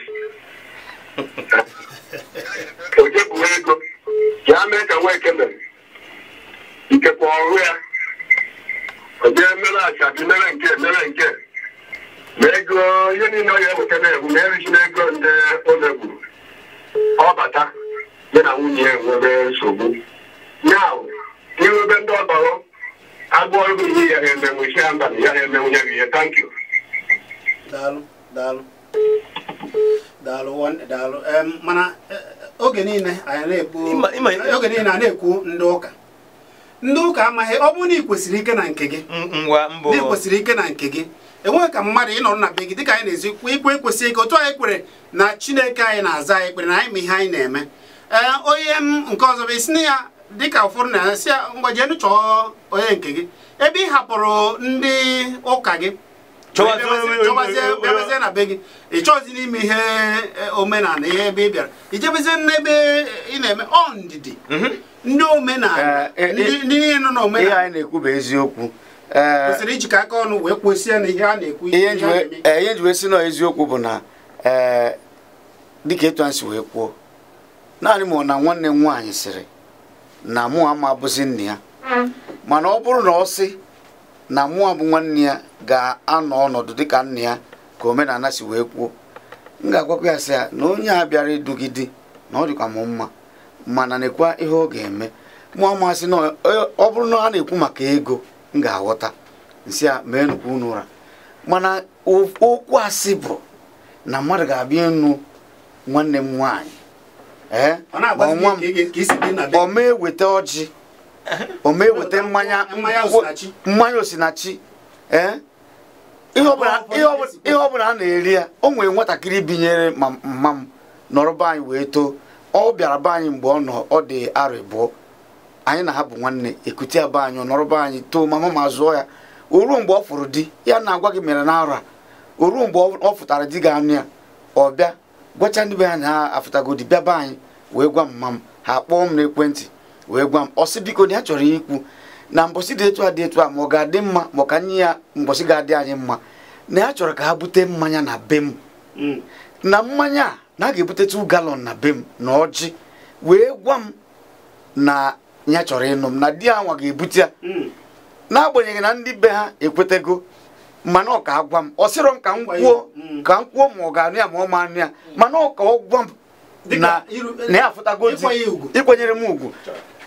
O jepụrụ ego ya mee ka nwa mere ikekwe ọrụ ya o jee mere ashabi mere nke mere nke ma ego ihe niile ọ ya eweta na-egwu ma erichi na ego ndị o megburu ọ bata ya na nwunye ya nwere nsogbu. Ya iwebe ndị ọgbọrọ agụ ọrụ ihe ya emenwu isi ya mba na ya emenwu ya ihe. Thank you. Daalụ daalụ daalụ daalụ. Mana oge niile anyị na-ekwu oge niile a na-ekwu ndị ụka ndị ụka amaghị ọ bụrụ na ị kwesịrị ike na nke gị ngwa mbụ na ị kwesịrị ike na nke gị enweghị ka mmadụ ịnọrọ na be gị dịka anyị na-ezi ikwe ekwesị ike otu anyị kwere na Chineke anyị na-aza anyị ekpere na anyị ma ihe anyị na-eme. Ee onye m nke ọzọ bụ isi na ya dịka ụfọdụ na-asị ya ngwa jee chọọ onye nke gị ebe ị hapụrụ ndị ụka gị chọbazie na be gị ị chọọzi n'ime ihe omenala ihe ebe ị bịara ijebezie n'ebe ị na-eme ọ ndidi ndị omenala ndị niile nọ n'omenala. Ihe anyị na-ekwu bụ eziokwu. Kwesịrị ijikọ aka ọnụ wee kwesịa na ihe a na-ekwu. Ihe nji wee sị na eziokwu bụ na dịka etu anyị si wee kwuo naanị ma na nwanne m nwaanyị sịrị na mụ ama abụzi nne ya mana ọ bụrụ na ọ sị na mụ abụ nwanne ya ga-anọ ọnọdụ dịka nne ya ka omenala si wee kwuo m ga-agwakwa ya sị ya na onye a bịara idugide na ọ dịkwa m mma mana nekwa ihe ọ ga-eme mụ amasị na ọ bụrụ na a na-ekwu maka ego m ga-aghọta nsị ya mee nnukwu unu ụra mana okwu asị bụ na mmadụ ga-abịa ịnụ nwanne m nwaanyị ọ ma eweta ọjị ọ ma eweta mmanya osinachi ee ihe ọbụla a na-eri ya o nwere nwatakịrị binyere mma m nọrọ be anyị wee too ọ bịara be anyị mgbe ọ nọ ọ dị arọ abụọ anyị na ha bụ nwanne ekute ya be anyị ọ nọrọ be anyị too mama ma zụọ ya o ruo mgbe ọ fụrụ di ya na-agwa gị mere na arọ a o ruo mgbe ọ fụtara di ga-anụ ya ọ bịa gwacha ndị be ha na ha afụtagodi bịa be anyị wee gwa mma m ha kpọọ m n'ekwentị wee gwa m ọ sị biko na ya chọrọ ikwu Na mbọsị dị etu a dị etu a ma ọ ga-adị mma ma ọ ka nye ya mbọsị ga-adị anyị mma na ya chọrọ ka ha bute mmanya na be m na mmanya a na a ga-ebute 2 gallon na be m na ọjị wee gwa m na ya chọrọ ịnụ m na di ya nwa ga-ebute ya n'agbanyeghị na ndị be ha ekwetego mana ọ ka agwa m ọ sịrọ m ka m kwuo ka m kwuo ma ọ ga-anụ ya ma ọ ma anụ ya mana ọ ka ọ gwa m na ya afụtago di ịkwanyere m ugwu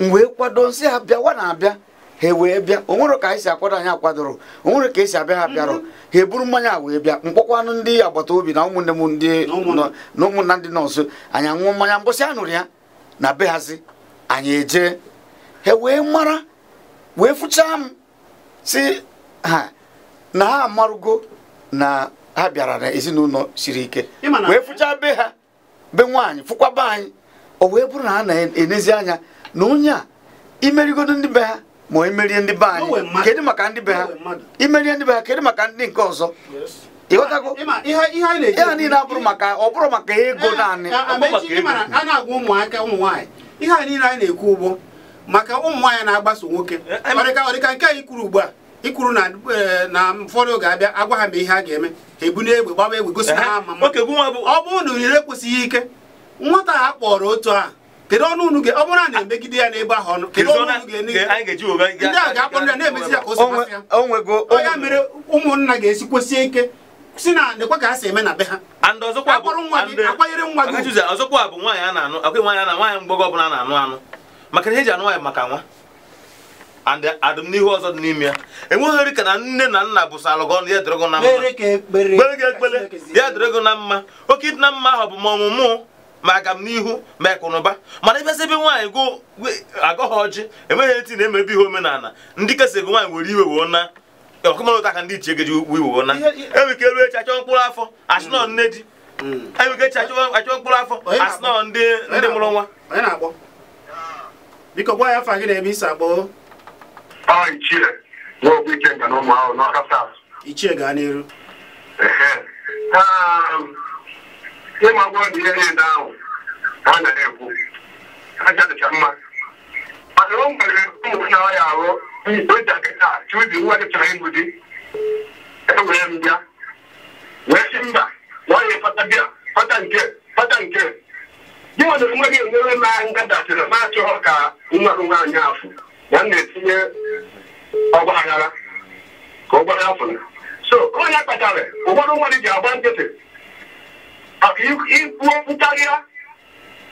m wee kwado nsị ha bịawa na-abịa ha wee bịa o nwere ka anyị si akwado anyị akwadoro o nwere ka esi abịa ha bịarọ ha eburu mmanya wee bịa mkpọkwanụ ndị agbata obi na ụmụnne m ndị na ụmụnna ndị nọọsụ anyị aṅụọ mmanya mbọsị a nụrụ ya na be hazi anyị eje ha wee mara wee fụchaa m si ha na ha amarugo na ha bịara na ezinụlọ siri ike wee fụchaa be ha be nwaanyị fụkwa be anyị o wee bụrụ na ha na-enezi anya na onye a imerigodo ndị be ha ma imerie ndị be anyị kedu maka ndị be ha imerie ndị be ha kedu maka ndị nke ọzọ ịghọtago ihe niile abụrụ maka ọ bụrụ maka ego naanị a na-agwa ụmụaka ụmụ nwaanyị ihe a niile anyị na-ekwu ugbo maka ụmụ nwaanyị na-agbaso nwoke ọ dịka nke anyị kwuru ugbu a ikwuru na ụfọdụ oge abịa agwa ha ma ihe a ga-eme ha ebu n'egbe gbaba egbe gosi ha ama ọ bụrụ na orire ekwesịghị ike nwata a kpọrọ otu a kedu ọnụ unu ọ bụrụ na na-emegide ya n'ebe ahụ ọnụ kedu ọnụ unu ga-ene ndị a ga-akpọ ndị a na-emezi ya ka o si masị ya ọ ya mere ụmụnna ga-esi kwesie ike si na nekwa ka ha si eme na be ha akpọrọ nwa gị akwanyere nwa gị ọzọkwa bụ nwaanyị a na-anụ akwa nwaanyị na nwaanyị mgbọgọ ọbụla na-anụ anụ maka na eji anụ nwaanyị maka nwa and adụmnihu ọzọ dị n'ime ya enweghị ka na nne na nna bụ salụ gị ọnụ ya dịrị gị na mma kpere gị ekpere ya dịrị gị na mma oke ịdị na mma ahụ bụ ma ọmụmụ ma aga m n'ihu ma akụnụba mana ịbịasị ebe nwaanyị agọghị ọjị enweghị eti na-emebi ihe omenala ndị kesị ego nwaanyị were iwe woo na ọkụmalụta ka ndị ichie gaji iwe woo na enwe ike ruo echi achọ mkpụrụ afọ asị nọ nne di enwe ike echi achọ mkpụrụ afọ asị nọ ndị mụrụ nwa biko gwa ya afa gị na ebe isi agbọ Ichie nwa Ikenga na ụmụ ahụ n'Ọka South. Ichie gaa n'iru ịmagwọ dị ihe niile ahụ ha na-ekwu aja dịcha mma mana o nwere ụmụ na ya ahụ ntakịta chuzi nwa gị chọrọ ịbụ di ewee m bịa wee sị mba nwaanyị fata bịa fata nke fata nke gị nwere nwa gị enwere ma ngadatịrị ma achọghọ ka nwa gị nwaanyị afụ na m na-etinye ọgba aghara ka ọ gbara afọ so onye kpatara ụfọdụ mmadụ ji agba nkịtị maka ikwu okwu karịa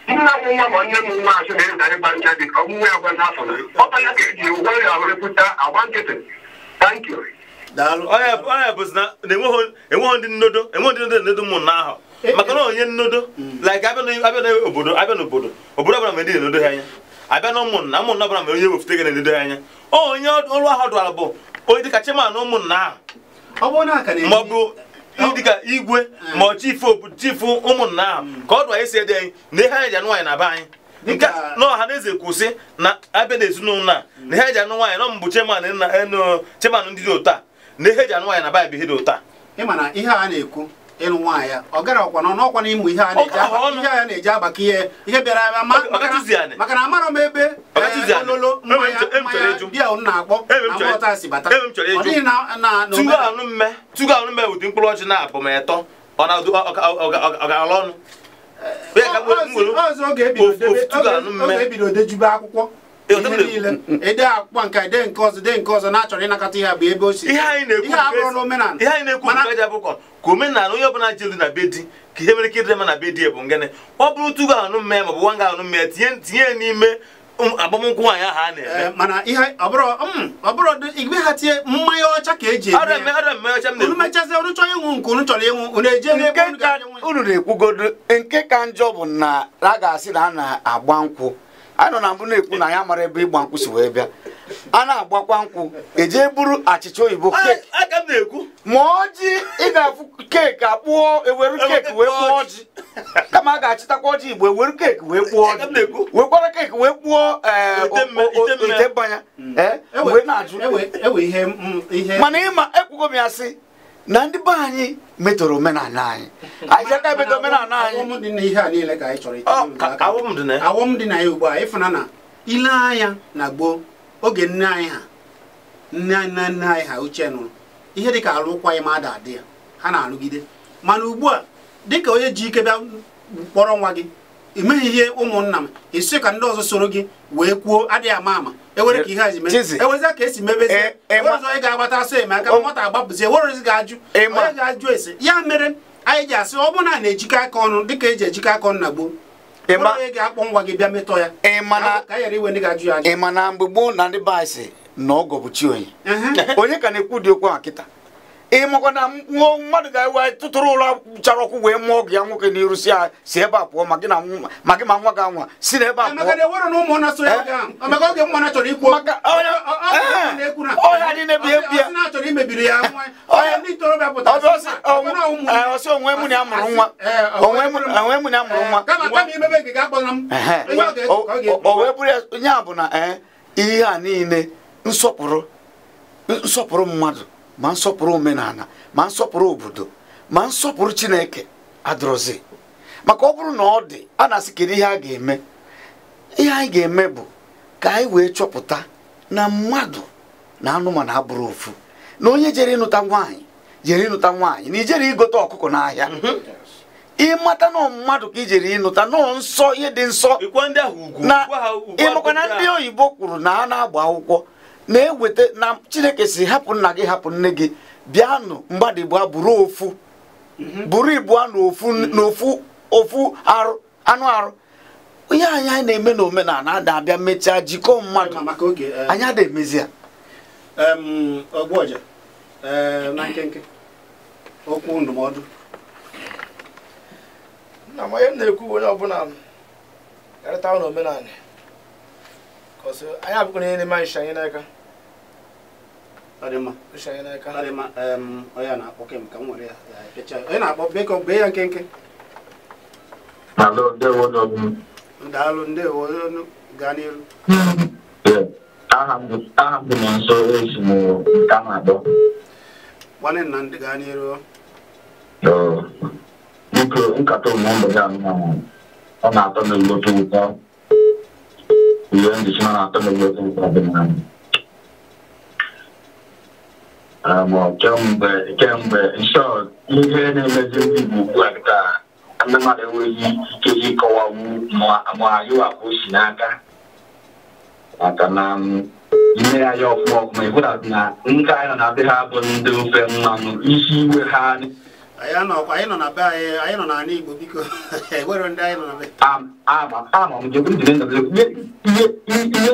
nna m nwa ma nne m nwa asị na ịza ịgba ncha dị ka ọmụnwe ya gwa n'afọ ọ ya ka eji ụgwọ ya were agba nkịtị. Thank you. Onye bụzi na enweghị ndị nnodo enweghị ndị nnodo ụmụnna ahụ maka na onye nnodo like abịa n'obodo abịa n'obodo obodo ọbụla nwere ndị na-enodo ha anya abịa na ụmụnna ụmụnna ọbụla nwere onye wefute gị na-enedo ha anya onye ọrụ ahụ dụara bụ onye dịka chairman ụmụnna ahụ ma ọ bụ dịka igwe ma ọ chifu ụmụnna ahụ ka ọ dụ anyị si ede anyị na ihe anyị ji anụ nwaanyị na be anyị nke na ọha na eze kwụsị na abịa na ezinụlọ a na ihe eji anụ nwaanyị nọ mbụ chairman ndị dị otu a na ihe eji anụ nwaanyị na be anyị bụ ihe dị otu a ịma na ihe a na-ekwu ịlụ nwaanyị ọ gara ọkwa n'ọkwa na ịmụ ihe a na-eji agbakọ ihe ihe bịara abịa maka na amarọ m ebe ololo mmanya bịa na-akpọ na mọta si bata ọ dịghị na tugo anụ mme ụdị mkpụrụ ọjị na-abụ ma ịtọ ọ ga-alụ ọnụ ọzọ oge ebido dejube akwụkwọ ihe niile ede akwụkwọ nke ede nke ọzọ dee nke ọzọ na-achọrọ ịnakọta ihe bụ ebe o si ihe anyị na-ekwu n'omenala ihe anyị na-ekwu bụ eji abụkọ ka omenala onye ọbụla jelu na be di ka ihe mere ike ịdịrị mma na be di bụ ngene ọ bụrụ tugo anụ mme ma ọ bụ nwa nga anụ mme tinye ya n'ime agbamnkwụ nwaanyị ahụ a na-eme mana ihe ọ bụrụ igbe ha tinye mmanya ọcha ka eji eme unu mechazie unu chọrọ ịṅụ nke unu chọrọ ịṅụ unu eje n'ebe unu na-ekwugodo nke ka njọ bụ na a ga-asị na a na-agba nkwụ anyị nọ na mbụ na-ekwu na ya mara ebe ịgba nkwụ si wee bịa a na-agbakwa nkwụ eje buru achịcha oyibo keeki ma ọjị ị ga-afụ keeki akpụọ eweru keeki wee kpụọ ọjị kama a ga-achịtakwa ọjị igbo eweru keeki wee kpụọ ọjị wekwara keeki wee kpụọ ite mmanya wee na-ajụ mana ịma ekwugo m ya sị na ndị be anyị metọrọ omenala anyị anyị ji aka emetọ omenala anyị awọm dị na ya ugbu a ịfụna na ile anya na gboo oge nne anyị ha Nne nne nne anyị ha ochie nụrụ ihe dịka alụkwaghị m ada adị ya, ha na-alụgide. Mana ugbu a dịka onye ji ike bịa kpọrọ nwa gị, imeghị ihe ụmụnna m isi ka ndị ọzọ soro gị wee kwuo adịghị ama ama ewere ka ihe a ji mee, ewezia ka esi mebezie ọzọ ị ga-agbata asọ eme aka nwata agbapụzie werezi ga-ajụ onye ga-ajụ ese. Ya mere anyị ji asị ọ bụrụ na a na-ejikọ aka ọnụ dịka eji ejikọ aka ọnụ na gboo, onye ga-akpọ nwa gị bịa metọ ya ka ghara iwe ndị ga-ajụ ya ajụ. Ị ma na mgbe gboo na ndị be anyị sị na ọgọ bụ chi onye, onye ka na-ekwu dị okwu a kịta? Ị makwa na mmadụ ga-ewe tụtụrụ ụlọ chara ọkụ wee mụọ ọgụ ya nwoke n'iru si si ebe a pụọ, ma gị ma nwa gị anwa si na ebe a pụọ. Ọsị onwe mụ na ya mụrụ nwa, onwe mụ na ya mụrụ nwa, o wee bụrụ ya bụ na ihe a niile nsọpụrụ nsọpụrụ mmadụ, ma nsọpụrụ omenala, ma nsọpụrụ obodo, ma nsọpụrụ Chineke adịrọzi. Maka ọ bụrụ na ọ dị, a na-asị kedu ihe a ga-eme? Ihe anyị ga-eme bụ ka anyị wee chọpụta na mmadụ na anụmanụ abụrụ ofu, na onye jere ịnụta nwaanyị jere ịnụta nwaanyị, na ijere igote ọkụkọ n'ahịa. Ịmata na mmadụ ka ijere ịnụta nọọ nsọ, ihe dị nsọ. Na ịmakwa na ndị oyibo kwuru na a na-agba akwụkwọ na-eweta na Chineke si hapụ nna gị hapụ nne gị, bịanụ mgbada igbo bụrụ ofu, bụrụ igbo n'ofu ofu arụ anụ arụ. Ihe anyị anyị na-eme n'omenala na-abịa mechaa jikọọ mmadụ, anyị ada emezi ya. Ogbuọja, na nkenke okwu ndụmọdụ na onye na-ekwu onye ọbụla garịta n'omenala anyị abụkwa ihe na-eme anyị anyị n'aka. Onye na-akpọ kem ka m nwere ya pịcha. Onye na-akpọ biko bee ya nkenke. Daalụ, ndewo, gaa n'iru. Aha m bụ Nonso, esi m nke a na-akpọ. Nwanne nna ndị gaa n'iru. Biko nkata ụmụ mgbede a ọ na-atọ m ezigbote ụtọ. Ihe ndị si na-atọ m ezigbote ụtọ dị na kemgbe nsọ ihe na-emezi ndị Igbo ugbu a dịka ndị mmadụ enweghị ike ịkọwanwu ma ayụwapụ si n'aka, maka na ime ya ya ọfụma ọfụma ịhụ na ndị anyị nọ na be ha bụ ndị ofe mmanụ isi iwe ha. Anyị nọ na be anyị, anyị nọ n'ala Igbo biko, enwere ndị anyị nọ na be. Ama m ihe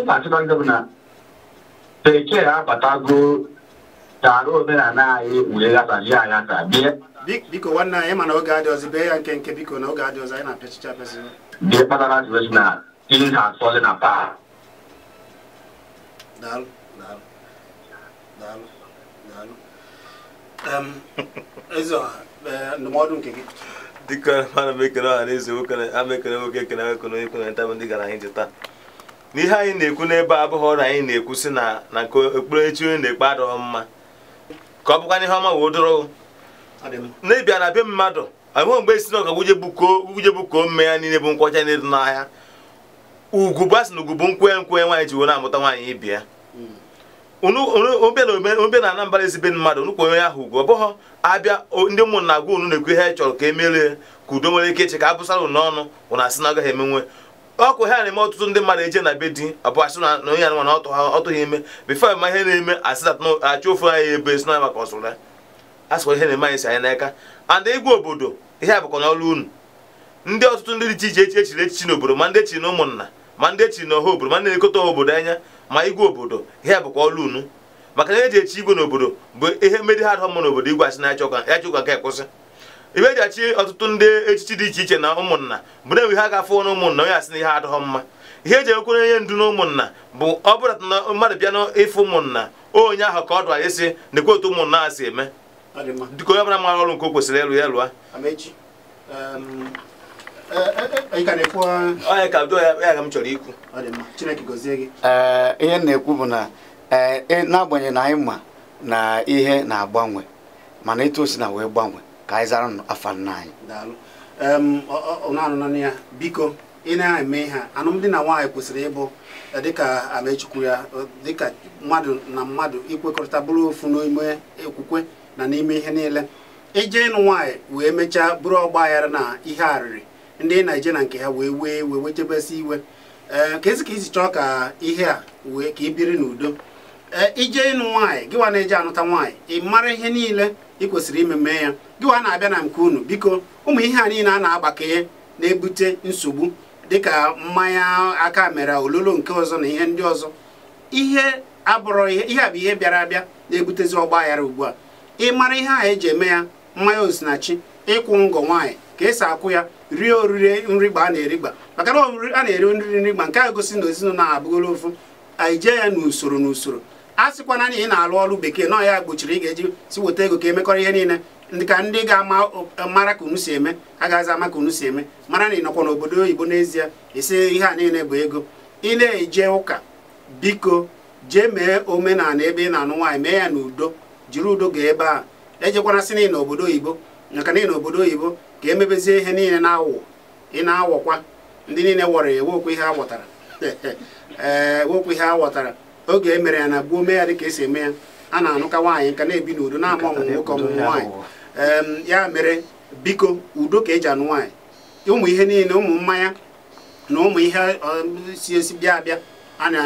na-achịkwa bụ na bekee abatago dara omenala anyị wee ghasazie aghasa bie. Biko nwanne anyị, mana oge adị ọzọ bee ya nkenke biko, na oge adị ọzọ anyị na-apịachicha apịasị. Bie kpatara ji na things have fallen apart. Daalụ, daalụ, daalụ, daalụ. Eze ọha, ndụmọdụ nke gị. Dịka ana m ekele ọha na eze nwoke, ama ekele nwoke, ekele nwoke na onye ikwu na nta bụ ndị gara anyị ntị taa. N'ihe anyị na-ekwu n'ebe a abụghị ọrụ anyị na-ekwu sị na nke okpukperechi onye na-ekpe adịghị mma, ka ọ bụkwa n'ihe ọma wee dụrụ n'ịbịa na be mmadụ. Enweghị mgbe esi n'ọka wuje bukoo mme ya niile bụ nkwọcha niile dị n'ahịa. Ugwu bụ asị na ugwu bụ nkwe nkwe nwaanyị ji wee na-amụta nwaanyị ibe ya. Obe na Anambra ezibe mmadụ nnukwu onye ahụ ugwu ọ bụghọ abịa ndị ụmụnna agwa unu na-ekwu ihe chọrọ ka emerie ka udo nwere ike iche ka a bụsara unu n'ọnụ ụna asị na agaghị emenwe ọkụ ha na-eme. Ọtụtụ ndị mmadụ eje na be di ọ bụ asị na onye anụmanụ na ọtụghị ime bifo ma ihe na-eme asị na achọ ofe anyị ebe si na maka ọsụrụ ya a sịkwa ihe na-eme anyị si anyị n'aka. And igwe obodo ihe a bụkwa n'ọrụ unu ndị ọtụtụ ndị dị iche iche echiri echichi n'obodo, ma ndị echiri na ụmụnna, ma ndị echiri na ọha obodo, ma ndị na-elekọta ọha obodo anya, ma igwe obodo ihe a bụkwa ọrụ unu. Maka na eji echi igwe n'obodo bụ ihe mmedi ha adọ mma n'obodo igwe asị na ya chọka nke kwụsị. Ibe eji achị ọtụtụ ndị echichi dị iche iche na ụmụnna bụ na enwe ihe a ga-afụ na ụmụnna onye asị na ihe adịghọ mma. Ihe eji ekwere onye ndu na ụmụnna bụ ọ bụrụ na mmadụ bịa n'ịfụ ụmụnna onye ahụ ka ọ dụ anyị sị na-ekwe otu ụmụnna a si eme, dịka onye ọbụla mara ọrụ nke o kwesịrị ịlụ ya lụa. Onye ka ya ka m chọrọ ikwu. Ihe na-ekwu bụ na n'agbanyeghị na anyị ma na ihe na-agbanwe, mana etu o si na wee gbanwe ka anyị zara afa nna anyị. Daalụ. Ya biko Ị na-eme ihe a, alụmdi na nwaanyị kwesịrị ịbụ dịka Amechukwu ya, dịka mmadụ na mmadụ ikwekọrịta bụrụ ofu n'ime okwukwe na n'ime ihe niile. Ije ịnụ nwaanyị wee mechaa bụrụ ọgba aghara na ihe arịrị ndị na-eje na nke ha wee wee wee wechebesi iwe. Ee, ka ezi ka isi chọọ ka ihe a wee ka ị biri n'udo. Ee, ije ịnụ nwaanyị, gịwa na-eje anụta nwaanyị, ị mara ihe niile ị kwesịrị ime mee ya. Gịwa na-abịa na nke unu, biko ụmụ ihe a niile a na-agbakọnye na-ebute nsogbu dịka mmanya aka mere ololo nke ọzọ na ihe ndị ọzọ. Ihe abụrụ ihe a bụ ihe bịara abịa na-ebutezi ọgba aghara ugbu a. Ị mara ihe a eji eme ya, mmanya osinachi, ịkwụ ngọ nwaanyị ka esi akwụ ya, rie oriri nrigba a na-erigba, maka na a na-eri nri nrigba nke a gosi na ezinụlọ a abụgoro ofu. Anyị jee ya n'usoro n'usoro. A sịkwana na ị na-alụ ọrụ bekee nọ ya gbochiri ị ga-eji si weta ego ka emekọrọ ihe niile, ndị ka ndị ga-ama mara ka unu si eme, a ga-aza ama ka unu si eme, mara na ị nọkwa n'obodo oyibo n'ezie, isi ihe a niile bụ ego. Ị na-eje ụka, biko jee mee omenala ebe ị na-anụ nwaanyị, mee ya n'udo, jiri udo gaa ebe a. Ejekwana sị na ị n'obodo oyibo, maka na ị n'obodo oyibo ka emebezie ihe niile na-awụ ị na-awọkwa ndị niile wọrọ ya, ewekwa ihe a ghọtara. Ee, wekwa ihe a ghọtara oge e mere ya na gboo mee ya dịka esi eme ya. A na-anụka nwaanyị nka na-ebi n'udo, na-ama ọmụmụ nwoke ọmụmụ nwaanyị. Ya mere biko udo ka eji anụ nwaanyị. Ụmụ ihe niile, ụmụ mmanya na ụmụ ihe si esi bịa abịa a na